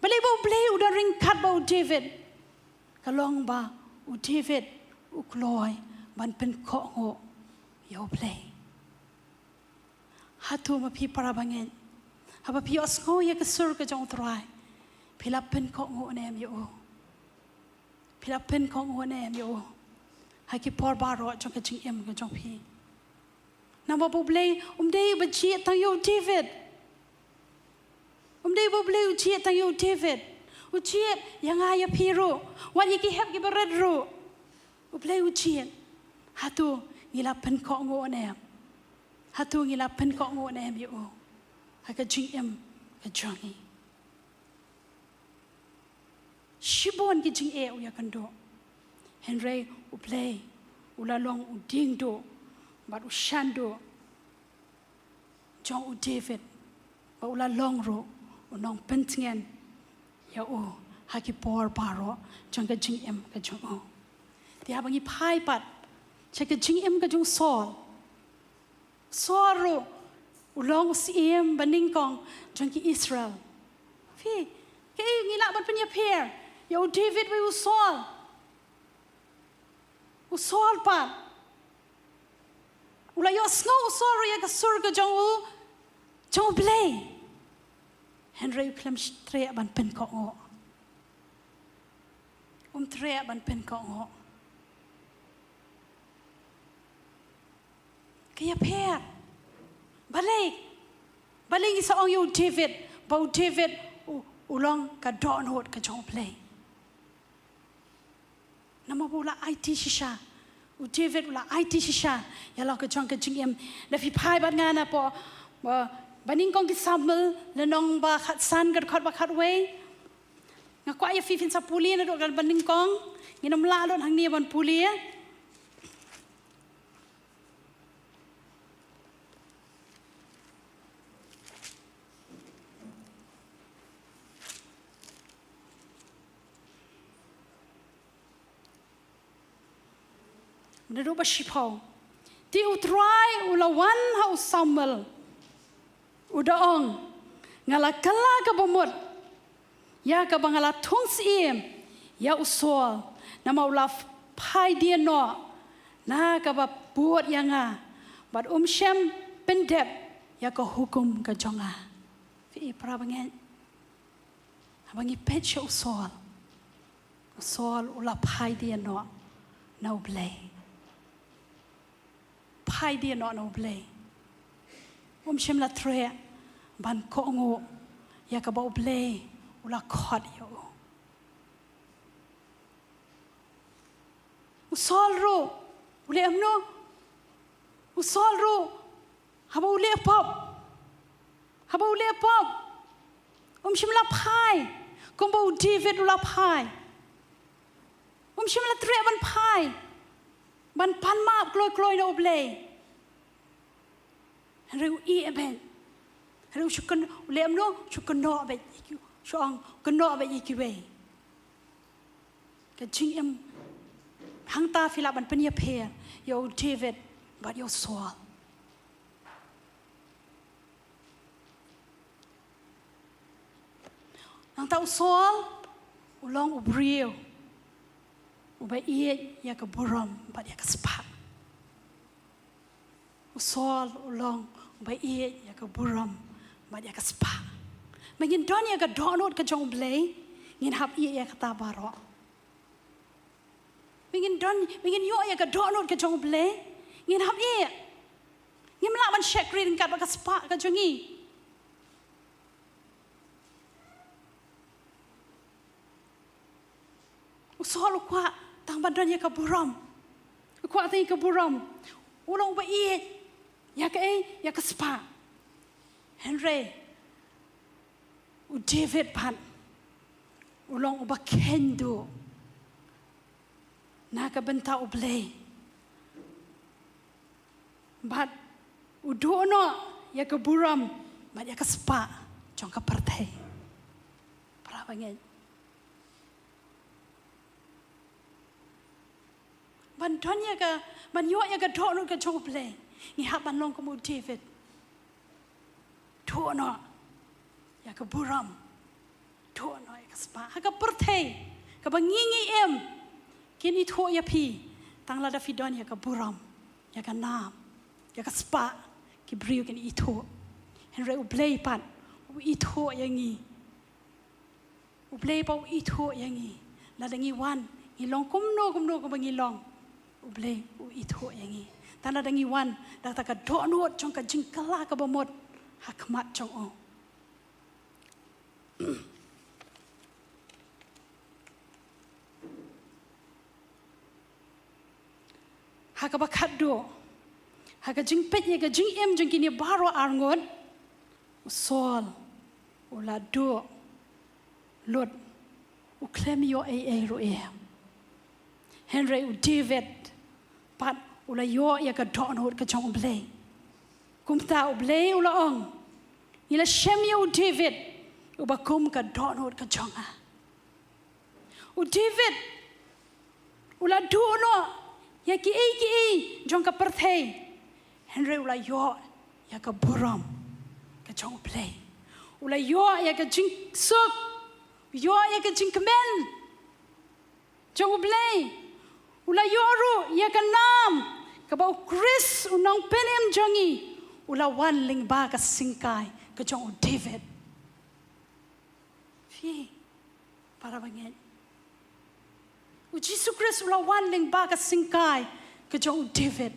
Balei ba U Blei u don ryngkat bad u David? Ka long ba u David u kloi ban pynkohnguh ïa U Blei. Hato ma phi para bangeit, haba phi ïohsngew ïa ka sur ka jong U Trai, phi la pynkohnguh ne em ïa u? Phi la pynkohnguh ne em ïa u ha ki por baroh jong ka jingim ka jong phi? Namar ba U Blei um dei ba jied tang ïa u David. Um dei ba U Blei u jied tang ïa u David. U jied ïa nga ïa phi ruh, wat ïa ki hep ki barit ruh. U Blei u jied. Hato ngi la pynkohnguh ne em? Hato ngi la pynkohnguh ne em ïa u ha ka jingim ka jong ngi? Shibun ki jingeh u ïakynduh, hynrei U Blei u la long u diengduh bad u shanduh jong u David, bad u la long ruh u nongpyntngen ïa u ha ki por baroh jong ka jingim ka jong u. Te haba ngi phai pat sha ka jingim ka jong u Saul, Saul ruh u long u syiem banyngkong jong ki Israel. Phi, kaei ngi lah ban pynïapher ïa u David bad u Saul? U Saul pat, u la ïohsngew u Saul ruh ïa ka sur ka jong u, jong U Blei, hynrei u khlem treh ban pynkohnguh. Um treh ban pynkohnguh. Ka ïapher. Balei? Balei ngi sa ong ïa u David ba u David u, u long ka dohnud ka jong U Blei? Namar ba u la aiti shisha. U David u la aiti shisha ïa la ka jong ka jingim. Lada phi phai bad nga napoh, ba, banyngkong ki Samuel lynnong ba khatsan, ka dkhot ba khatwei. Nga kwah ïa phi phin sa pule naduh ka banyngkong. Ngin ym lah lut hangne ban pule. Naduh ba shiphew. Te U Trai u la wan ha u Samuel, u da ong, nga la kylla ka bamut ïa kaba nga la thung syiem ïa u Saul, namar u la phai dien noh na kaba bud ïa nga, bad um shym pyndep ïa ka hukum ka jong nga. Phi i para bangeit, haba ngi peit sha u Saul, u Saul u la phai dien noh na U Blei. Phai dien noh na U Blei. Um shym la treh ban kohnguh ïa kaba U Blei u la khot ïa u. U Saul ruh u leh kumno? U Saul ruh haba u leh pop, haba u leh pop, um shym la phai kumba u David u la phai. Um shym la treh ban phai ban pan map kloi kloi na U Blei. Hynrei u ïeh beit. Hynrei u shu kyn-, u leh kumno? U shu kynnoh beit. U shu ong kynnoh beit ïa kiwei. Ka jingim hangta phi lah ban pynïapher ïa u David bad ïa u Saul. Nangta u Saul u long u briew uba ïeit ïa ka burom bad ïa ka spah. U Saul u long uba ïeit ïa ka burom bad ïa ka spah. Ma ngin don ïa ka dohnud ka jong U Blei, ngin hap ïeh ïa kata baroh. Ma ngin don, ma ngin ïoh ïa ka dohnud ka jong U Blei, ngin hap ïeh. Ngim lah ban shakri ryngkat bad ka spah ka jong ngi. U Saul u kwah tang ban don ïa ka burom. U kwah tang ïa ka burom. U long uba ïeit ïa kaei, ïa ka spah. Hynrei u David pat u long uba kheiñ duh na ka bynta U Blei. Bad u duh noh ïa ka burom bad ïa ka spah jong ka pyrthei. Para bangeit, ban don ïa ka, ban ïoh ïa ka dohnud ka jong U Blei, ngi hap ban long kum u David. Duh noh ïa ka burom, Ithuh noh ïa ka spah. Ha ka pyrthei kaba ngi ngi im, kin ithuh ïa phi tang lada phi don ïa ka burom, ïa ka nam, ïa ka spah. Ki briew kin ithuh. Hynrei U Blei pat u ithuh ïa ngi. U Blei pat u ithuh ïa ngi. Lada ngi wan, ngi long kumno kumno kaba ngi long, U Blei u ithuh ïa ngi. Tang lada ngi wan da kata ka dohnud jong ka jingkylla kaba mut ha khmat jong u. Ha kaba khatduh, ha ka jingpeit ïa ka jingim jong kine baroh arngut, u Saul u la duh lut, u khlem ïoh ei ei ruh em. Hynrei u David pat u la ïoh ïa ka dohnud ka jong U Blei. Kumta U Blei u la ong, ngi la shem ïa u David uba kum ka dohnud ka jong nga. U David u la duh noh ïa kiei kiei jong ka pyrthei, hynrei u la ïoh ïa ka burom ka jong U Blei. U la ïoh ïa ka jingsuk, ïoh ïa ka jingkmen jong U Blei. U la ïoh ruh ïa ka nam kaba U Khrist u nongpynim jong ngi u la wan lyngba ka syngkai ka jong u David. Phi, para bangeit, u Jisu Khrist u la wan lyngba ka syngkai ka jong u David.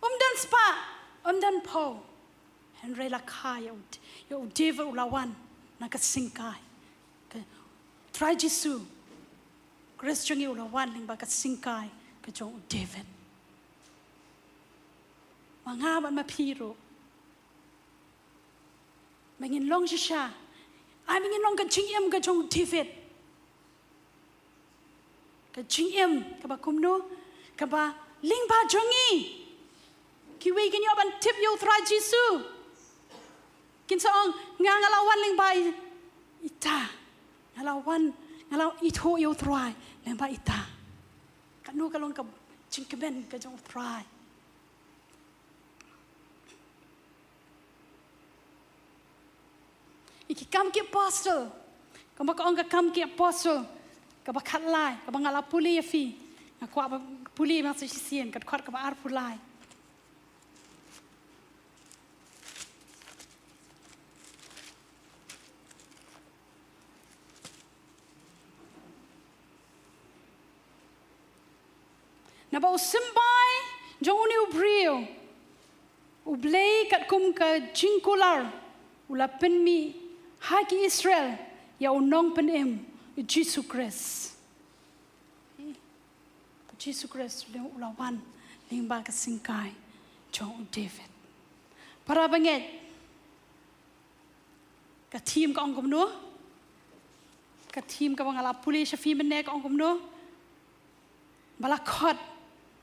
Um don spah, um don phew. Hynrei la kha ïa u, ïa u David u la wan na ka syngkai. Ka Trai Jisu Khrist jong ngi u la wan lyngba ka syngkai ka jong u David. Ma nga bad ma phi ruh, ma ngin long shisha, ai ma ngin long ka jingim ka jong u David. Ka jingim kaba kumno? Kaba lyngba jong ngi. Kiwei kin ïoh ban tip ïa u Trai Jisu. Kin sa ong, nga nga la wan lyngba i-, ita. Nga la wan, nga la ithuh ïa u Trai lyngba ita. Katno ka long ka jingkmen ka jong u Trai. Ïa ki Kam ki Apostol. Kaba ka ong ka Kam ki Apostol kaba khatlai, kaba nga la pule ïa phi. Nga kwah ba pule ma sa shisien, ka dkhot kaba arphew lai. Naba u symbai jong une u briew, U Blei katkum ka jingkular u la pynmih ha ki Israel ïa u nongpynim, u Jisu Khrist. U Jisu Khrist u la wan lyngba ka syngkai jong u David. Para bangeit, ka theme ka ong kumno? Ka theme kaba nga la pule sha phi mynne ka ong kumno? Ba la khot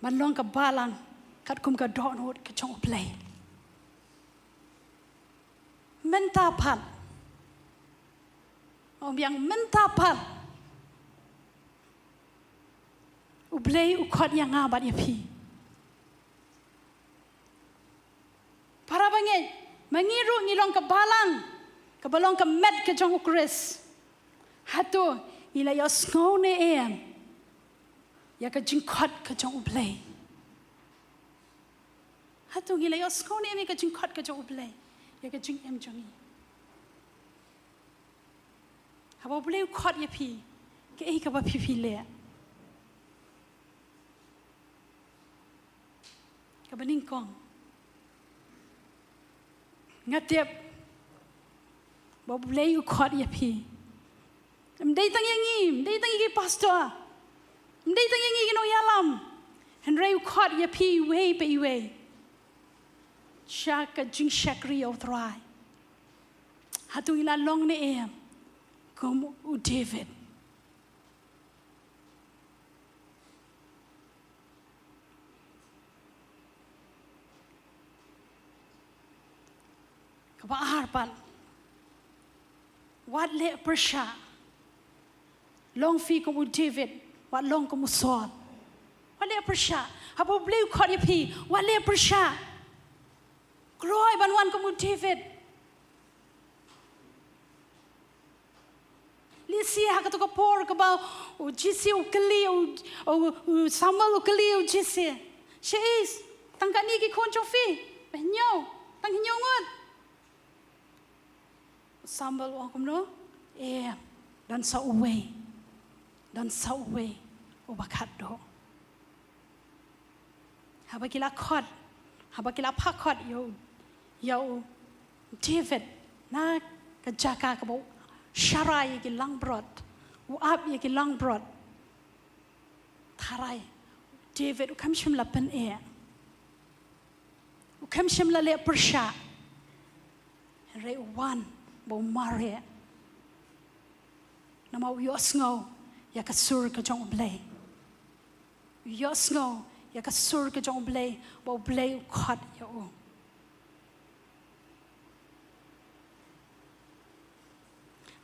ban long ka balang katkum ka dohnud ka jong U Blei. Mynta pat, ong biang, mynta pat U Blei u khot ïa nga bad ïa phi. Para bangeit, ma ngi ruh ngi long ka balang kaba long ka met ka jong u Khrist, hato ngi la ïohsngew ne em ïa ka jingkhot ka jong U Blei? Hato ngi la ïohsngew ne em ïa ka jingkhot ka jong U Blei ïa ka jingim jong ngi? Haba U Blei u khot ïa phi, kaei kaba phi phi leh? Kaba nyngkong, nga tip ba U Blei u khot ïa phi. Ym dei tang ïa ngi, ym dei tang ïa ki pastor, ym dei tang ïa ngi ki nongïalam. Hynrei u khot ïa phi iwei pa iwei sha ka jingshakri ïa U Trai. Hato ngi la long ne em kum u David? Kaba ar pat, wat leh pyrshah. Long phi kum u David, wat long kum u Saul. Wat leh pyrshah. Haba U Blei u khot ïa phi, wat leh pyrshah. Kloi ban wan kum u David. Jesse ha kato ka por kaba u Jesse u kylli, u, u, u Samuel u kylli u Jesse. Shaei, tang katne ki khun jong phi? Ba hynñiew, tang hynñiew ngut. U Samuel u ong kumno? Em, don sa uwei. Don sa uwei uba khatduh. Haba ki la khot, haba ki la phah khot ïa u, ïa u David na ka jaka kaba u sharai ïa ki langbrot, u ap ïa ki langbrot. Tharai David u khlem shym la pyneh, u khlem shym la leh pyrshah. Hynrei u wan ba u mareh. Namar u ïohsngew ïa ka sur ka jong U Blei. U ïohsngew ïa ka sur ka jong U Blei, ba U Blei u khot ïa u.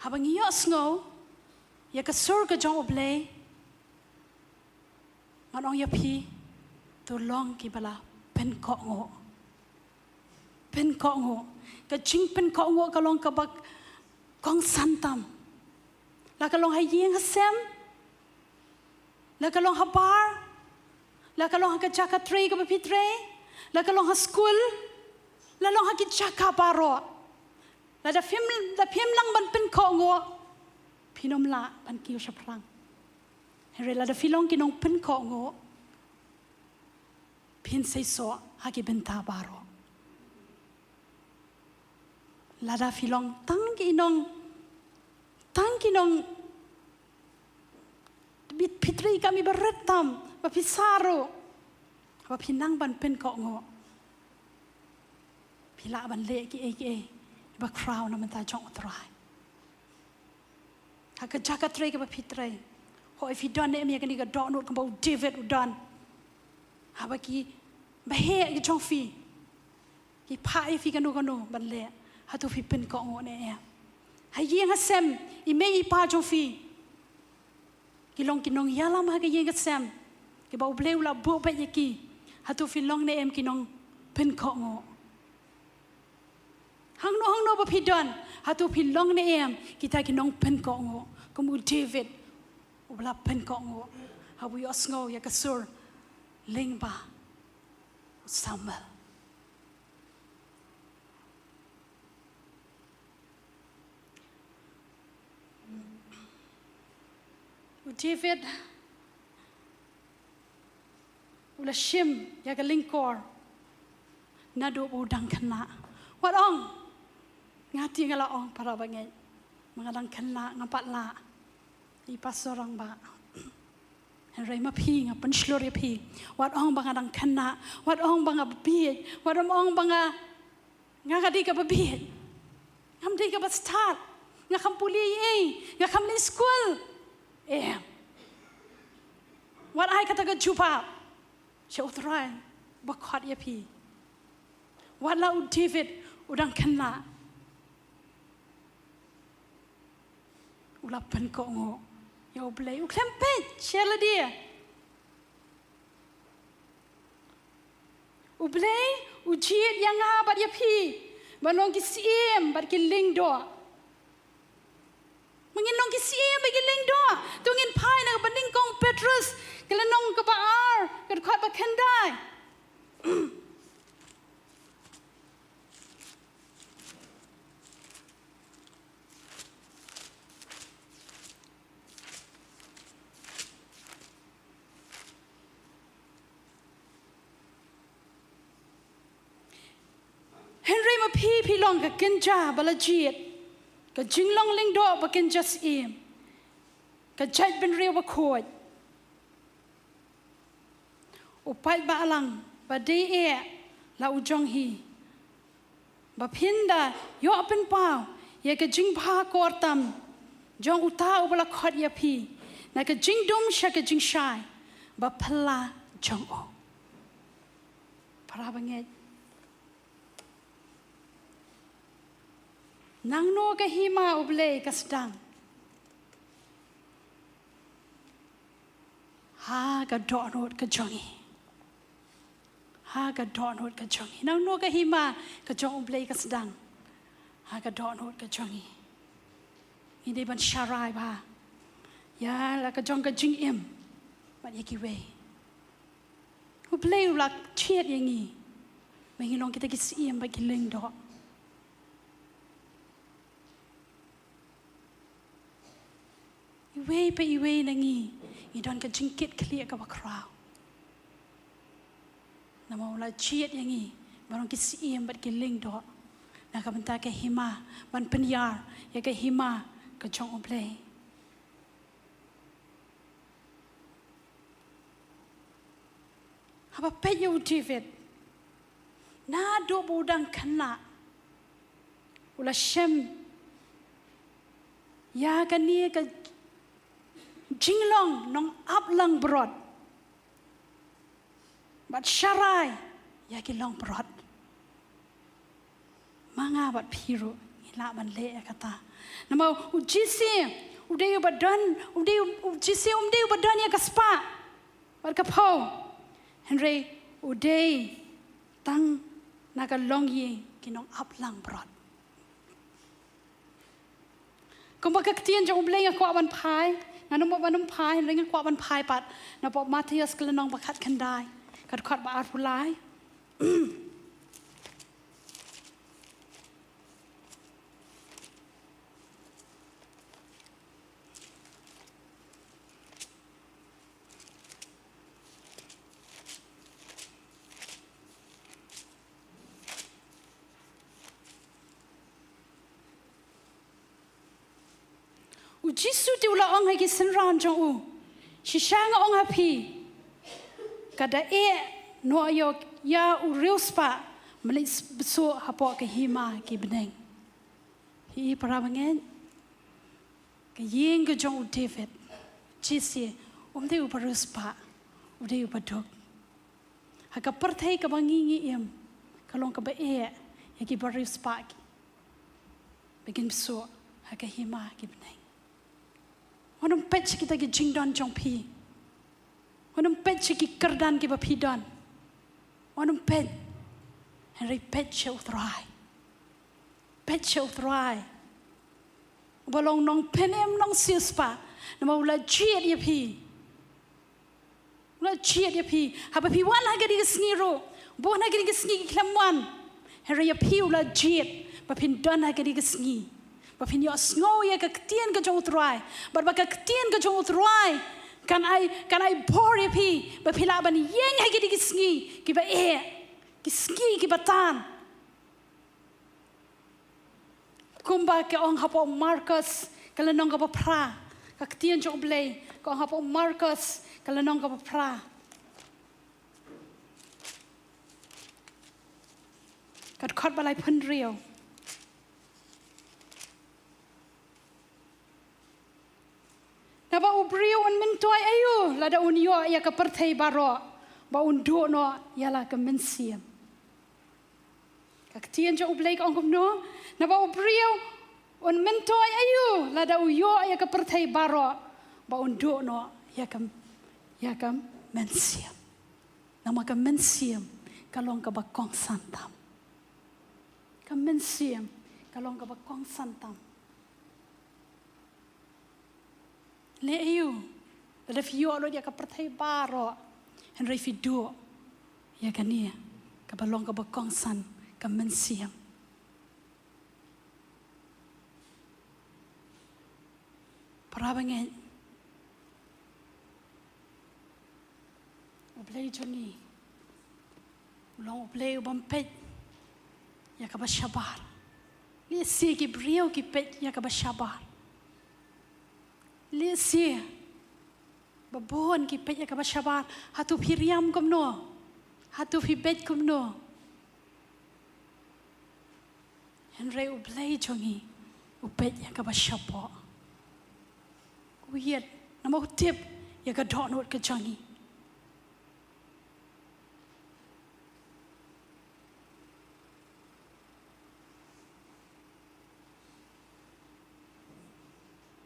Haba ngi ïohsngew ïa ka sur ka jong U Blei, ngan ong ïa phi, to long kiba la pynkohnguh. Pynkohnguh. Ka jingpynkohnguh ka long kaba kongsan tam. La ka long ha ïing ha sem, la ka long ha bar, la ka long ha ka jaka trei kaba phi trei, la ka long ha skul, la long ha ki jaka baroh. Lada phim, lada phim nang ban pynkohnguh, phin ym lah ban kiew shaphrang. Hynrei lada phi long ki nongpynkohnguh, phin seisoh ha ki bynta baroh. Lada phi long tang ki nong, tang ki nong, phi trei kam iba rit tam, ba phi sah ruh, ba phi nang ban pynkohnguh, phi lah ban leh kiei kiei ba khraw na bynta jong U Trai. Ha ka jaka trei kaba phi trei, hooid phi don ne em ïa kane ka dohnud kumba u David u don? Haba kiba heh ki jong phi ki phah ïa phi kano kano ban leh, hato phi pynkohnguh ne em? Ha ïing ha sem, i mei i pa jong phi ki long ki nongïalam ha ka ïing ka sem, kiba U Blei u la buh beit ïa ki, hato phi long ne em ki nongpynkohnguh? Hangno hangno ba phi don, hato phi long ne em kita ki nongpynkohnguh kum u David uba la pynkohnguh haba u ïohsngew ïa ka sur lyngba u Samuel? U David u la shim ïa ka lyngkor naduh ba u dang khynnah. Wat ong, nga te nga la ong para bangeit, ma nga dang khynnah ngam pat lah. I Pastor Rangbah. Hynrei ma phi, nga pynshlur ïa phi. Wat ong ba nga dang khynnah, wat ong ba nga bieit, wat ong ba nga, nga ka dei kaba bieit, ngam dei kaba stad, nga kham pule ei ei, nga kham leit skul. Em. Wat ai kata ka jubab sha U Trai ba khot ïa phi. Wat la u David u dang khynnah, u la pynkohnguh ïa U Blei, u khlem peit sha lade. U Blei u jied ïa nga bad ïa phi ban long ki syiem bad ki lyngdoh. Ma ngin long ki syiem bad ki lyngdoh, to ngin phai na kaba nyngkong Petros, ka lynnong kaba ar, ka dkhot ba khyndai. Hynrei ma phi phi long ka kynja ba la jied, ka jinglong lyngdoh ba kynja syiem, ka jaitbynriew bakhuid. U paidbah lang ba dei eh la u jong hi, ba phin da ïoh pynpaw ïa ka jingbha kor tam jong uta uba la khot ïa phi na ka jingdum sha ka jingshai ba phylla jong u. Para bangeit, nangno ka hima U Blei ka sdang? Ha ka dohnud ka jong ngi. Ha ka dohnud ka jong ngi. Nangno ka hima ka jong U Blei ka sdang? Ha ka dohnud ka jong ngi. Ngi dei ban sharai bha ïa la ka jong ka jingim bad ïa kiwei. U Blei u la jied ïa ngi ba ngin long kita ki syiem bad ki lyngdoh. Iwei pa iwei na ngi, ngi don ka jingkit khlieh kaba khraw. Namar u la jied ïa ngi ban long ki syiem bad ki lyngdoh na ka bynta ka hima, ban pynïar ïa ka hima ka jong U Blei. Haba peit ïa u David, naduh ba u dang khynnah, u la shem ïa kane ka jinglong nongap langbrot bad sharai ïa ki longbrot. Ma nga bad phi ruh ngi lah ban leh ïa kata. Namar u Jesse u dei uba don, u dei u, u Jesse um dei uba don ïa ka spah bad ka phew. Hynrei u dei tang na ka longïing ki nongap langbrot. Kumba ka ktien jong U Blei nga kwah ban phai, ngan ym ban ym phai, hynrei nga kwah ban phai pat na pdeng Mathaios ka lynnong ba khatkhyndai, ka dkhot ba arphew lai. U Jisu te u la ong ha ki synran jong u, shisha nga ong ha phi, ka da eh noh ïa u riewspah ban leit bsuh hapoh ka hima ki bneng. Hi para bangeit, ka ïing ka jong u David, Jesse, um dei uba riewspah, u dei uba duk. Ha ka pyrthei kaba ngi ngi im, ka long kaba eh ïa kiba riewspah ki ba kin bsuh ha ka hima ki bneng. Wat nym peit sha kita ki jingdon jong phi. Wat nym peit sha ki kyrdan kiba phi don. Wat nym peit. Hynrei peit sha U Trai. Peit sha U Trai. Uba long nongpynim nongsiewspah. Namar u la jied ïa phi. U la jied ïa phi. Haba phi wan ha kane ka sngi ruh, bun ha kane ka sngi ki khlem wan. Hynrei ïa phi u la jied ba phin don ha kane ka sngi, ba phin ïohsngew ïa ka ktien ka jong U Trai, bad ba ka ktien ka jong U Trai kan ai, kan ai bor ïa phi ba phi lah ban ïeng ha kine ki sngi kiba eh, ki sngi kiba tan. Kumba ka ong hapoh Markos ka lynnong kaba phra, ka ktien jong U Blei ka ong hapoh Markos ka lynnong kaba phra, ka dkhot ba laiphew hynriew. Naba u briew un myntoi aïu lada un ïoh ïa ka pyrthei baroh, ba un duh noh ïa la ka mynsiem? Ka ktien jong U Blei ka ong kumno? Naba u briew un myntoi aïu lada u ïoh ïa ka pyrthei baroh, ba un duh noh ïa ka, ïa ka mynsiem? Namar ka mynsiem ka long kaba kongsan tam. Ka mynsiem ka long kaba kongsan tam. Leh aïu lada phi ïoh lut ïa ka pyrthei baroh, hynrei phi duh ïa kane kaba long kaba kongsan, ka mynsiem? Para bangeit, U Blei jong ngi u long U Blei u bym peit ïa kaba shabar. Lehse ki briew ki peit ïa kaba shabar. Lehse ba bun ki peit ïa kaba shabar. Hato phi riam kumno? Hato phi beit kumno? Hynrei U Blei jong ngi u peit ïa kaba shapoh. U ïeit namar u tip ïa ka dohnud ka jong ngi.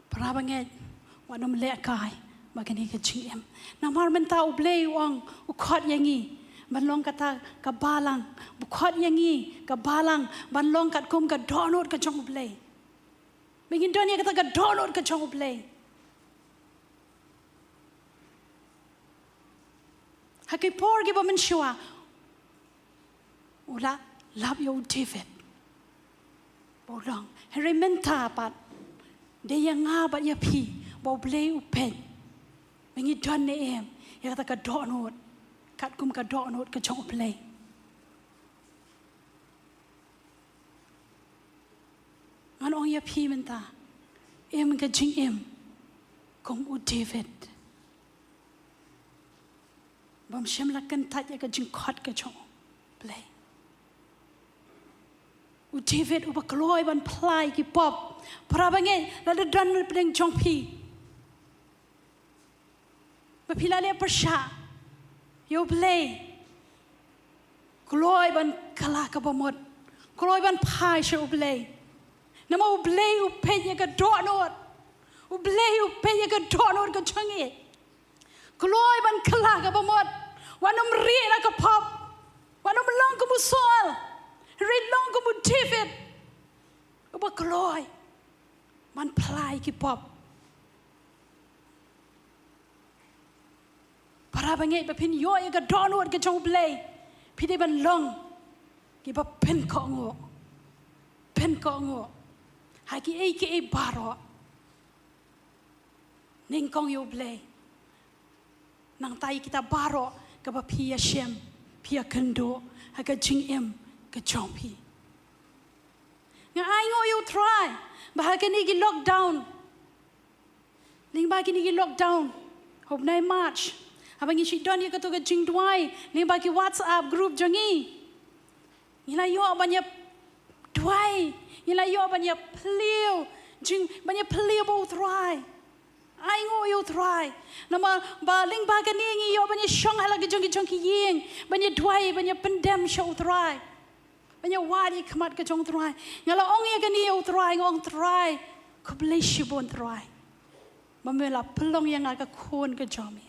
Para bangeit, wat nym lehkai ba kane ka jingim. Namar mynta U Blei u ong, u khot ïa ngi ban long kata ka balang, u khot ïa ngi ka balang ban long katkum ka dohnud ka jong U Blei. Ba ngin don ïa kata ka dohnud ka jong U Blei. Ha ki por kiba mynshuwa u la lap ïa u David ba u long, hynrei mynta pat dei ïa nga bad ïa phi ba U Blei u peit ba ngi don ne em ïa kata ka dohnud katkum ka dohnud ka jong U Blei. Ngan ong ïa phi mynta, im ka jingim kum u David bym shym la kyntait ïa ka jingkhot ka jong U Blei. U David uba kloi ban phla ïa ki pop. Para bangeit, lada don na pdeng jong phi ba phi la leh pyrshah ïa U Blei, kloi ban kylla kaba mut, kloi ban phai sha U Blei. Namar U Blei u peit ïa ka dohnud. U Blei u peit ïa ka dohnud ka jong ngi. Kloi ban kylla kaba mut. Wat nym rieh na ka pop. Wat nym long kum u Saul. Hynrei long kum u David uba kloi ban phla ïa ki pop. Para bangeit, ba phin ïoh ïa ka dohnud ka jong U Blei, phi dei ban long kiba pynkohnguh, pynkohnguh ha kiei kiei baroh. Nyngkong ïa U Blei, nangta ïa kita baroh kaba phi ïashem, phi ïakynduh ha ka jingim ka jong phi. Nga ainguh ïa U Trai ba ha kine ki lockdown, lyngba kine ki lockdown, ha u bnai March, haba ngi shu don ïa kato ka jingduwai lyngba ki WhatsApp group jong ngi, ngi la ïoh ban ïa duwai, ngi la ïoh ban ïa phylliew, jing ban ïa phylliew bad U Trai. Ainguh ïa U Trai. Namar ba lyngba kane ngi ïoh ban ïa shong ha la ki jong ki jong ki ïing, ban ïa duwai, ban ïa pyndem sha U Trai, ban ïa wad ïa khmat ka jong U Trai. Nga la ong ïa kane ïa U Trai, nga ong, Trai, khublei shibun Trai, ba me la pynlong ïa nga ka khun ka jong me.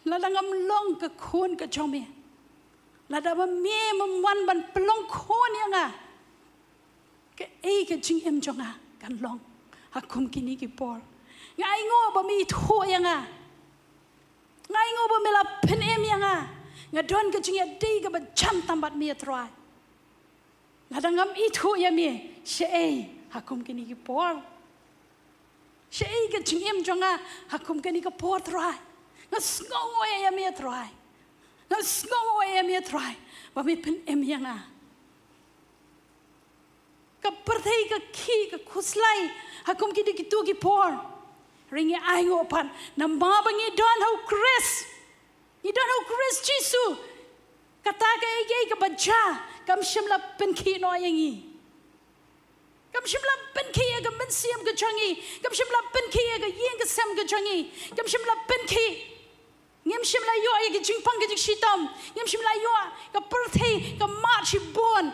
Lada ngam long ka khun ka jong me, lada ba me mem wan ban pynlong khun ïa nga, kaei ka jingim jong nga kan long ha kum kine ki por? Nga ainguh ba me ithuh ïa nga. Nga ainguh ba me la pynim ïa nga. Nga don ka jingïadei kaba jan tam bad me, Trai. Lada ngam ithuh ïa me, shaei ha kum kine ki por? Shaei ka jingim jong nga ha kum kane ka por, Trai? Nga sngewnguh ïa me, Trai. Nga sngewnguh ïa me, Trai, ba me pynim ïa nga. Ka pyrthei ka khih ka khuslai ha kum kine kito ki por. Hynrei ngi ainguh pat namar ba ngi don ha U Khrist. Ngi don ha U Khrist Jisu. Kata kaei kaei kaba jia kam shym la pynkhih noh ïa ngi. Kam shym la pynkhih ïa ka mynsiem ka jong ngi. Kam shym la pynkhih ïa ka ïing ka sem ka jong ngi. Kam shym la pynkhih. Ngim shym la ïoh ïa ka jingpang ka jingshitom. Ngim shym la ïoh ka pyrthei ka mad shibun.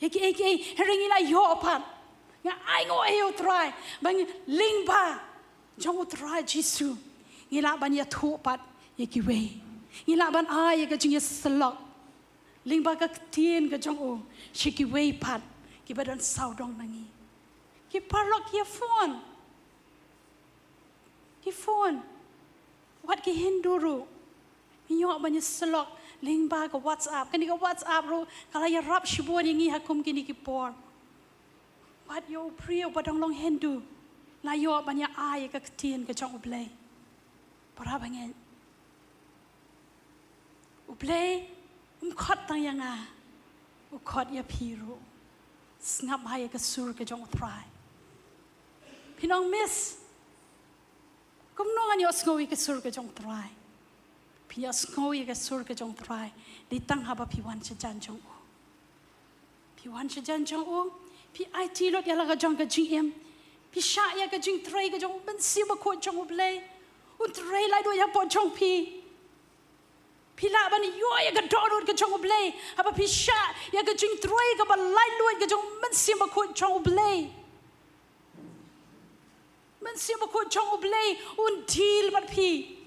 Ïa kiei kiei, hynrei ngi la ïoh pat. Nga ainguh ïa U Trai ba ngi lyngba jong U Trai Jisu ngi lah ban ïathuh pat ïa kiwei. Ngi lah ban ai ïa ka jingïasyllok lyngba ka ktien ka jong u sha kiwei pat kiba don sawdong na ngi. Ki paralok, ki ïa phone, ki phone. Wat ki Hindu ruh ngi ïoh ban ïasyllok lyngba ka WhatsApp. Kane ka WhatsApp ruh ka la ïarap shibun ïa ngi ha kum kine ki por. Wat ïa u briew ba dang long Hindu la ïoh ban ïa ai ïa ka ktien ka jong U Blei. Para bangeit, U Blei um khot tang ïa nga, u khot ïa phi ruh. Sngap bha ïa ka sur ka jong U Trai. Phin ong, Miss, kumno ngan ïohsngew ïa ka sur ka jong U Trai? Phin ïohsngew ïa ka sur ka jong U Trai dei tang haba phi wan sha jan jong u. Phi wan sha jan jong u, phi aiti lut ïa la ka jong ka jingim, phi shah ïa ka jingtrei ka jong U Mynsiem Bakhuid jong U Blei. Un trei lait lut hapoh jong phi. Phi lah ban ïoh ïa ka dohnud ka jong U Blei haba phi shah ïa ka jingtrei kaba lait lut ka jong U Mynsiem Bakhuid jong U Blei. Mynsiem Bakhuid jong U Blei un deal bad phi.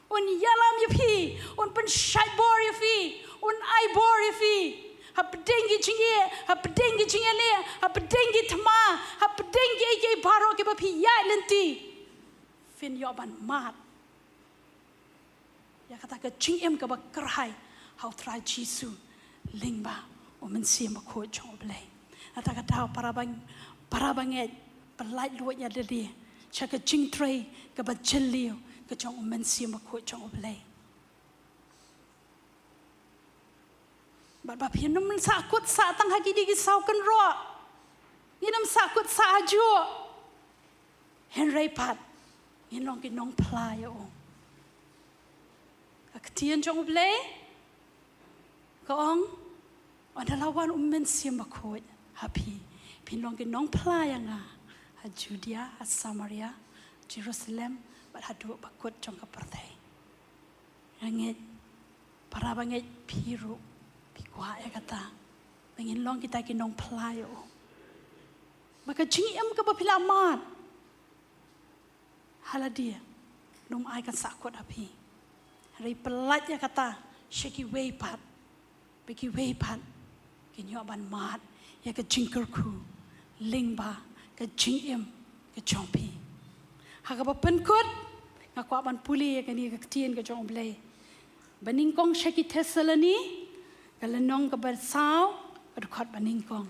Un ïalam ïa phi, un pynshait bor ïa phi, un ai bor ïa phi. Hapdeng ki jingeh, hapdeng ki jingeh leh, hapdeng ki thma, hapdeng ki ei ki ei baroh kiba phi ïaid lynti, phin ïoh ban mad ïa kata ka jingim kaba kyrhai ha u Trai Jisu lyngba u Mynsiem Bakhuid jong u Blei. Kata ka daw para bang, para bangeit, pyllait luid ïa lade sha ka jingtrei kaba jylliew ka jong u Mynsiem Bakhuid jong u Blei. Bad ba phin ym sahkut sah tang ha kine ki saw kynroh. Ngin ym sahkut sah hajuh. Hynrei pat ngin long ki nongphla ïa u. Ka ktien jong u Blei ka ong, ynda la wan u Mynsiem Bakhuid ha phi, phin long ki nongphla ïa nga ha Judia, ha Samaria, Jerusalem, bad haduh ba kut jong ka pyrthei. Nga ngeit, para bangeit, phi ruh phi kwah ïa kata, ba ngin long kita ki nongphla ïa u. Ba ka jingim kaba phi la mad ha lade, ym ai kan sahkut ha phi. Hynrei pyllait ïa kata sha kiwei pat, ba kiwei pat kin ïoh ban mad ïa ka jingkyrkhu lyngba ka jingim ka jong phi. Ha kaba pynkut, nga kwah ban pule ïa kane ka ktien ka jong u Blei. Ba nyngkong sha ki Thessaloni, ka lynnong kaba saw, ka dkhot ba nyngkong.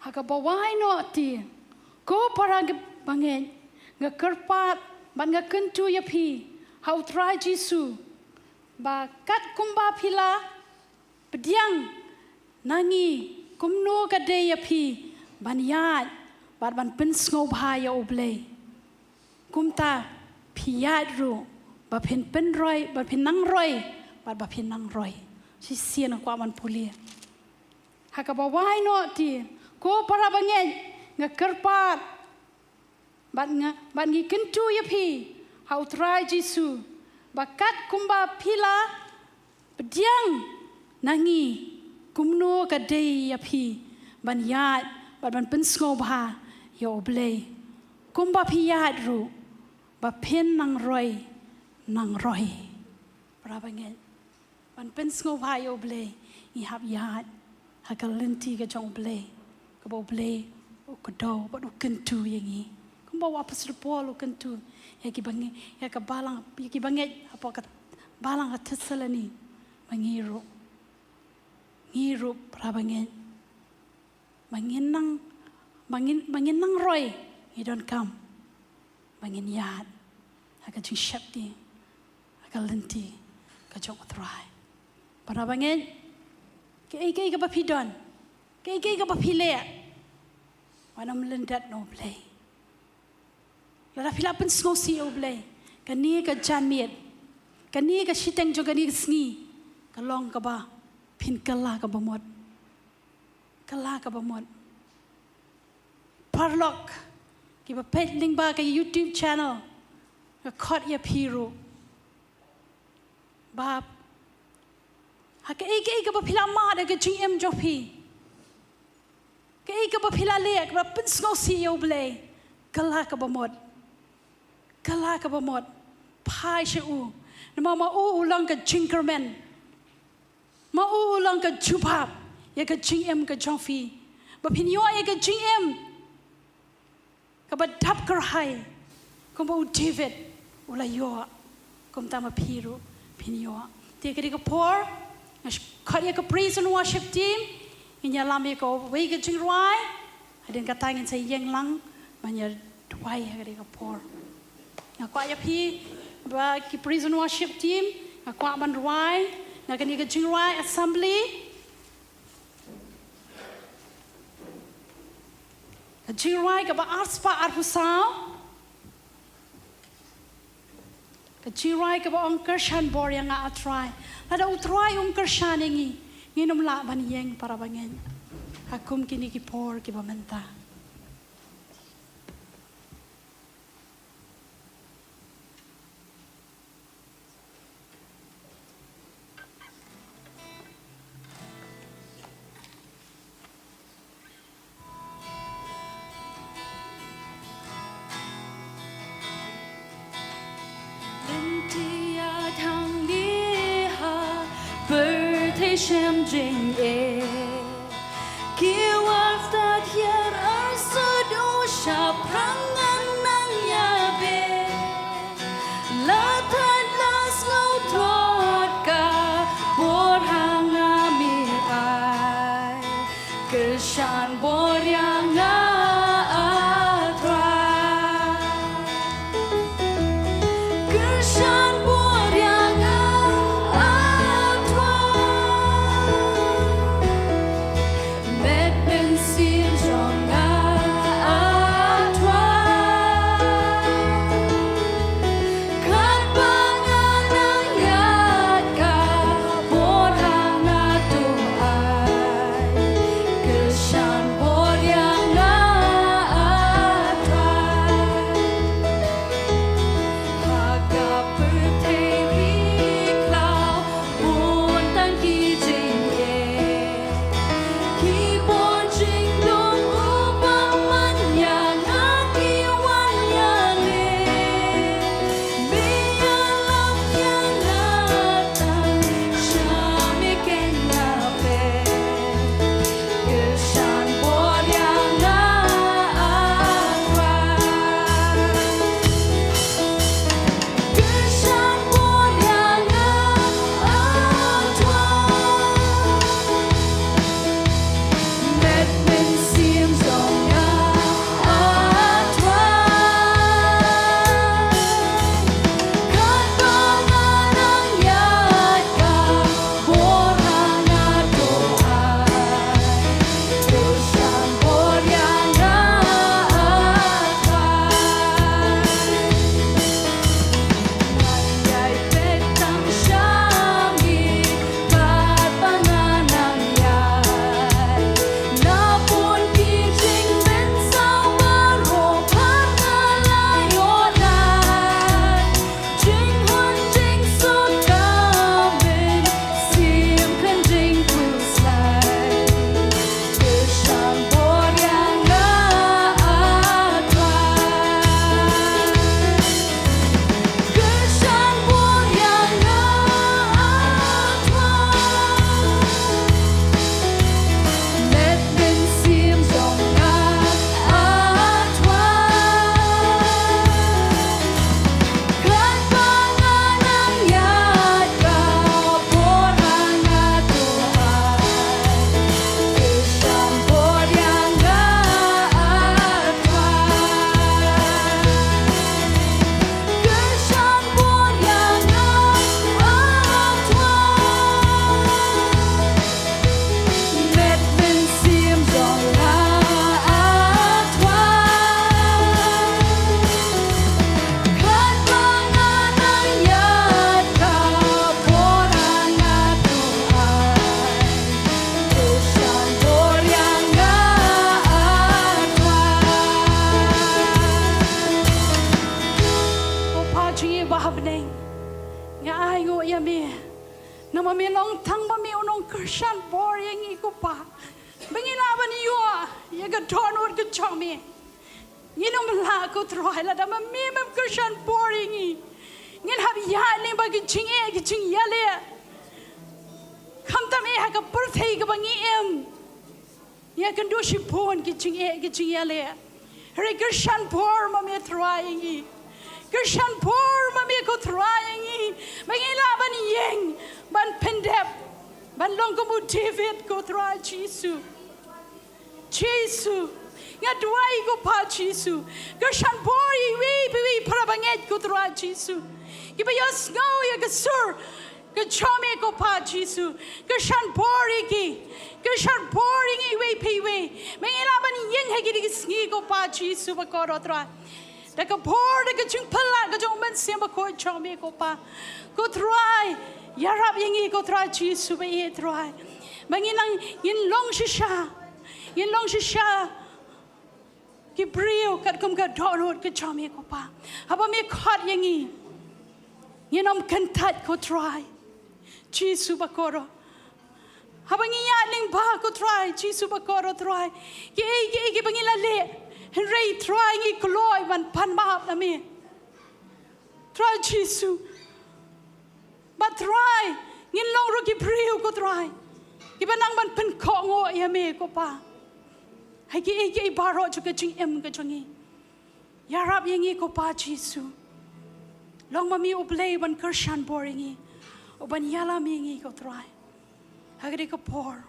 Ha kaba wai noh te, ko para bangeit, nga kyrpad bad nga kyntu ïa phi ha u Trai Jisu, ba kat kumba phi la pdiang na ngi, kumno ka dei ïa phi ban ïaid bad ban pynsngewbha ïa u Blei. Kumta phi ïaid ruh ba phin pynroi, ba phin nang roi, bad ba phin nang roi. Shisien nga kwah ban pule. Ha kaba wai noh te, ko para bangeit, nga kyrpad bad nga, bad ngi kyntu ïa phi ha u Trai Jisu, ba kat kumba phi la pdiang na ngi, kumno ka dei ïa phi ban ïaid bad ban pynsngewbha ïa u Blei. Kumba phi ïaid ruh ba phin nang roi, nang roi. Para bangeit, ban pynsngewbha ïa u Blei, ngi hap ïaid ha ka lynti ka jong u Blei, kaba u Blei u kdew bad u kyntu ïa ngi. Kumba u Apostol Paul u kyntu ïa ki bangeit, ïa ka balang, ïa ki bangeit hapoh ka balang ka Thessaloni, ba ngi ruh, ngi ruh para bangeit, ba ngin nang, ba ngin, ba ngin nang roi, ngi donkam ba ngin ïaid ha ka jingsheptieng ha ka lynti ka jong u Trai. Para bangeit, kaei kaei kaba phi don, kaei kaei kaba phi leh, wat nym lyndet na u Blei. Lada phi la pynsngewsih ïa u Blei, kane ka janmiet, kane ka shiteng jong kane ka sngi, ka long kaba phin kylla kaba mut. Kylla kaba mut. Paralok kiba peit lyngba ka YouTube channel, nga khot ïa phi ruh, ba ha kaei kaei kaba phi la mad ha ka jingim jong phi, kaei kaba phi la leh kaba pynsngewsih ïa u Blei, kylla kaba mut. Kylla kaba mut. Phai sha u. Namar ma u u long ka jingkyrmen. Ma u u long ka jubab ïa ka jingim ka jong phi, ba phin ïoh ïa ka jingim kaba dap kyrhai, kumba u David u la ïoh. Kumta ma phi ruh phin ïoh. Te ka dei ka por, nga khot ïa ka praise and worship team, ngin ïalam ïa kawei ka jingrwai. Hadien kata ngin sa ïeng lang ban ïa duwai ha kane ka por. Nga kwah ïa phi ba ki praise and worship team, nga kwah ban rwai na kane ka jingrwai assembly. Ka jingrwai kaba arspah arphew saw. Ka jingrwai kaba ong kyrshan bor ïa nga, ah Trai. Lada u Trai um kyrshan ïa ngi, ngin ym lah ban ïeng para bangeit ha kum kine ki por kiba mynta. shem jingeh. Ki wad tad hiar arsut u shaphrang ngan nang ïa beh. La tad la sngew tlot ka bor ha nga, me ai kyrshan bor ïa nga, ah Trai. Kyrshan bor ïa nga, ah Trai. Met mynsiem jong nga, ah Trai. Katba nga nang ïaid ka bor ha nga, to ai kyrshan bor ïa nga, ah Trai. Ha ka pyrthei ri khlaw bun tang ki jingeh, ki bun jingdum u bymman ïa nga, ki wan ïaleh. Me ïalam ïa nga tang sha me keiñ, nga peit. Kyrshan bor ïa nga, ah Trai. Kyrshan bor ïa nga, ah Trai. Met mynsiem jong nga, ah Trai. Katba nga nang ïaid ka bor ha nga, to ai kyrshan bor ïa nga, ah Trai. Ngan ïai peit tang sha me katba nga nang ïaid. Na bun ki jingmynsaw baroh ba nga la ïoh lait. Jinghun jingsuk ka mynsiem khlem jingkhuslai. Kyrshan bor ïa nga, ah Trai. Kyrshan bor ïa nga, ah Trai. Met mynsiem jong nga, ah Trai. Katba nga nang ïaid ka bor ha nga, to ai kyrshan bor ïa nga, ah Trai. Kyrshan bor ïa nga, ah Trai. Met mynsiem jong nga, ah Trai. Katba nga nang ïaid ka bor ha nga, to ai kyrshan bor ïa nga, ah Trai. Ko Pa jong ngi ba ha bneng, nga ainguh ïa me. Namar me long tang ba me u nongkyrshan bor ïa ngi ko Pa, ba ngin lah ban ïoh ïa ka dohnud ka jong me. Ngin ym lah ko Trai lada ma me mem kyrshan bor ïa ngi. Ngin hap ïaid lyngba ki jingeh ki jingïaleh. Khamtam eh ha ka pyrthei kaba ngi im, ïakynduh shibun ki jingeh ki jingïaleh. Hynrei kyrshan bor ma me Trai ïa ngi. Kyrshan bor ma me ko Trai ïa ngi, ba ngin lah ban ïeng, ban pyndep, ban long kum u David ko Trai Jisu. Jisu, nga duwai ko Pa Jisu, kyrshan bor ïa iwei pa iwei para bangeit ko Trai Jisu, kiba ïohsngew ïa ka sur ka jong me ko Pa Jisu. Kyrshan bor ïa ki, kyrshan bor ïa ngi iwei pa iwei, ba ngin lah ban ïeng ha kine ki sngi ko Pa Jisu ba kordor Trai. Da ka bor, da ka jingpyllait ka jong u Mynsiem Bakhuid jong me ko Pa, ko Trai, ïarap ïa ngi ko Trai Jisu ba ïeit Trai, ba ngin nang, ngin long shisha, ngin long shisha ki briew katkum ka dohnud ka jong me ko Pa. Haba me khot ïa ngi, ngin ym kyntait ko Trai Jisu ba kordor. Haba ngi ïaid lyngba ko Trai Jisu ba kordor Trai, kiei kiei kiba ngi la leh, hynrei Trai ngi kloi ban pan map na me Trai Jisu. Bad Trai, ngin long ruh ki briew ko Trai Kiba nang ban pynkohnguh ïa me ko Pa. Ha kiei kiei baroh jong ka jingim ka jong ngi. Ïarap ïa ngi ko Pa Jisu. Long ma me U Blei ban kyrshan bor ïa ngi. Uban ïalam ïa ngi ko Trai. Ha kane ka por.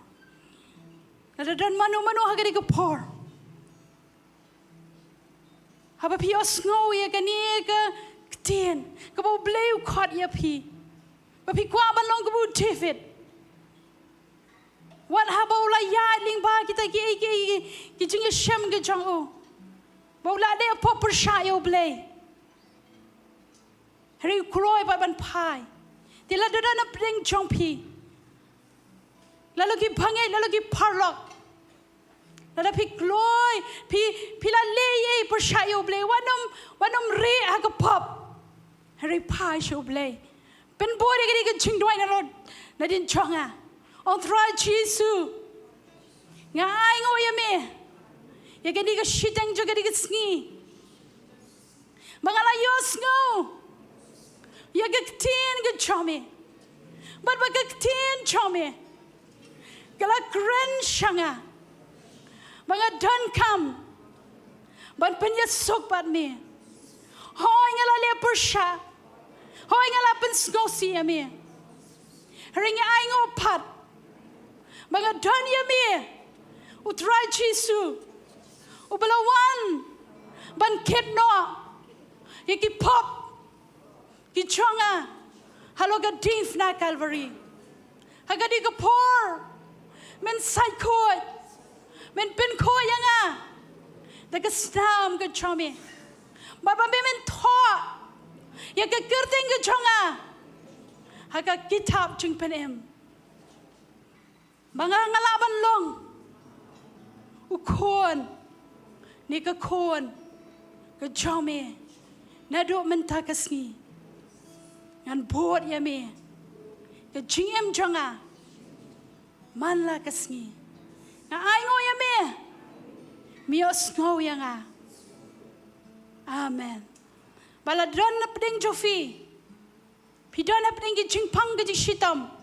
Lada don mano mano ha kane ka por. Haba phi ïohsngew ïa kane ka ktien, kaba U Blei u khot ïa phi. Ba phi kwah ban long kaba u David. Wat haba u la ïaid lyngba kita ki, ki, ki, ki jingïashem ki jong u. Ba u la leh pop pyrshah ïa U Blei. Hynrei u kloi pat ban phai. Te lada don hapdeng jong phi. La long ki bangeit, la long ki paralok. Lada phi kloi, phi, phi la leh ei ei pyrshah ïa U Blei. Wat nym, wat nym rieh ha ka pop. Hynrei phai sha U Blei. Pynbud ïa kane ka jingduwai na lor, nadien jong nga. Ong Trai Jisu. Nga ainguh ïa me. Ïa kane ka shiteng jong kane ka sngi. Ba nga la ïohsngew ïa ka ktien ka jong me. Bad ba ka ktien jong me ka la kren sha nga. Ba nga donkam ban pynïasuk bad me. Hooid nga la leh pyrshah. Hooid nga la pynsngewsih ïa me. Hynrei nga ainguh pat ba nga don ïa me, U Trai Jisu, uba la wan ban kit noh ïa ki pop ki jong nga halor ka diengphna Kalbari. Ha kane ka por, men sait khuid, men pynkhuid ïa nga da ka snam ka jong me. Bad ba me men thoh ïa ka kyrteng ka jong nga ha ka kitab jingpynim. Ba nga nga lah ban long u khun ne ka khun ka jong me naduh mynta ka sngi. Ngan bud ïa me ka jingim jong nga man la ka sngi. Nga ainguh ïa me, me ïohsngew ïa nga. Amen. Ba la don hapdeng jong phi, phi don hapdeng ki jingpang ki jingshitom.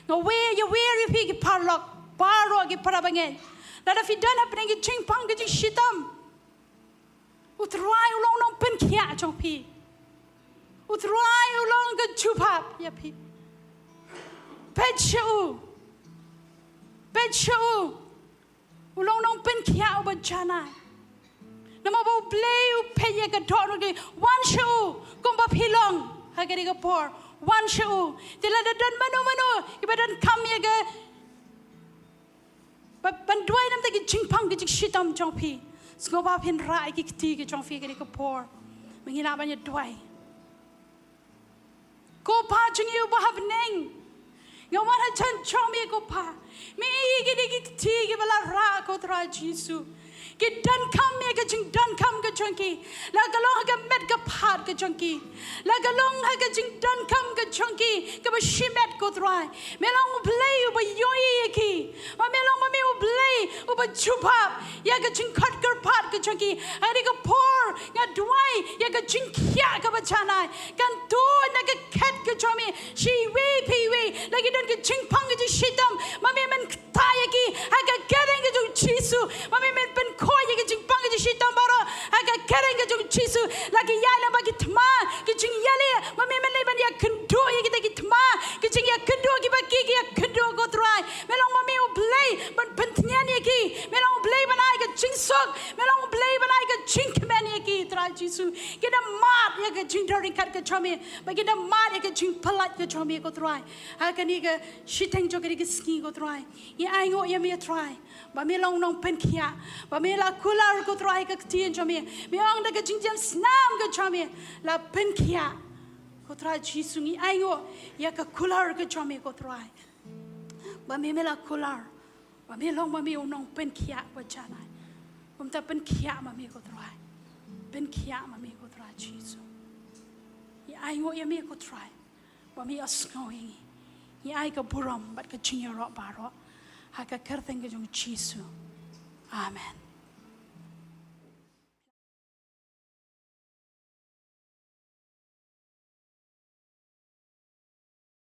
Nga wer, ïa wer ïa phi ki paralok baroh ki para bangeit. Lada phi don hapdeng ki jingpang ki jingshitom, U Trai u long u nongpynkhiah jong phi. U Trai u long ka jubab ïa phi. Peit sha u. Peit sha u. U long u nongpynkhiah uba janai. Namar ba U Blei u peit ïa ka dohnud, wan sha u kumba phi long ha kane ka por. Wan sha u. Te lada don mano mano iba donkam ïa ka, ba, ban duwai na bynta ki jingpang ki jingshitom jong phi, sngewbha phin rah ïa ki kti ki jong phi ha kane ka por. Ba ngin lah ban ïa duwai. Ko Pa jong ngi uba ha bneng, nga wan hajan jong me ko Pa. Me ïohi ïa kine ki kti kiba la rah ko Trai Jisu. Ki donkam ïa ka jingdonkam ka jong ki. La ka long ha ka met ka phad ka jong ki. La ka long ha ka jingdonkam ka jong ki kaba shimet ko Trai. Me long U Blei uba ïohi ïa ki. Ba me long ma me U Blei uba jubab ïa ka jingkhot kyrpad ka jong ki. Ha kane ka por nga duwai ïa ka jingkhiah kaba janai kan tuid na ka khet ka jong me. Sha iwei pa iwei la ki don ka jingpang ka jingshitom, ma me men ktah ïa ki ha ka kyrteng ka jong U Jisu. Ma me men pynkhuid ïa ka jingpang ka jingshitom baroh ha ka kyrteng ka jong U Jisu. La ki ïaid lyngba ki thma ki jingïaleh, ma me men leit ban ïakynduh ïa kita ki thma ki jingïakynduh kiba ki, ki ïakynduh ko Trai. Me long ma me U Blei ban pyntngen ïa ki. Me long U Blei ban ai ka jingsuk. Me long U Blei ban ai ka jingkmen ïa ki Trai Jisu. Ki da mad ïa ka jingdon ryngkat ka jong me. Ba ki da mad ïa ka jingpyllait ka jong me ko Trai. Ha kane ka shiteng jong kane ka sngi ko Trai, ngi ainguh ïa me Trai. Ba me long u nongpynkhiah. Ba me la kular ko Trai ka ktien jong me. Me ong da ka jingjem snam ka jong me la pynkhiah. Ko Trai Jisu ngi ainguh ïa ka kular ka jong me ko Trai. Ba me me la kular. Ba me long ma me u nongpynkhiah ba janai. Kumta pynkhiah ma me ko Trai. Pynkhiah ma me ko Trai Jisu. Ngi ainguh ïa me ko Trai. Ba me ïohsngew ïa ngi. Ngi ai ka burom bad ka jingïaroh baroh ha ka kyrteng ka jong U Jisu. Amen.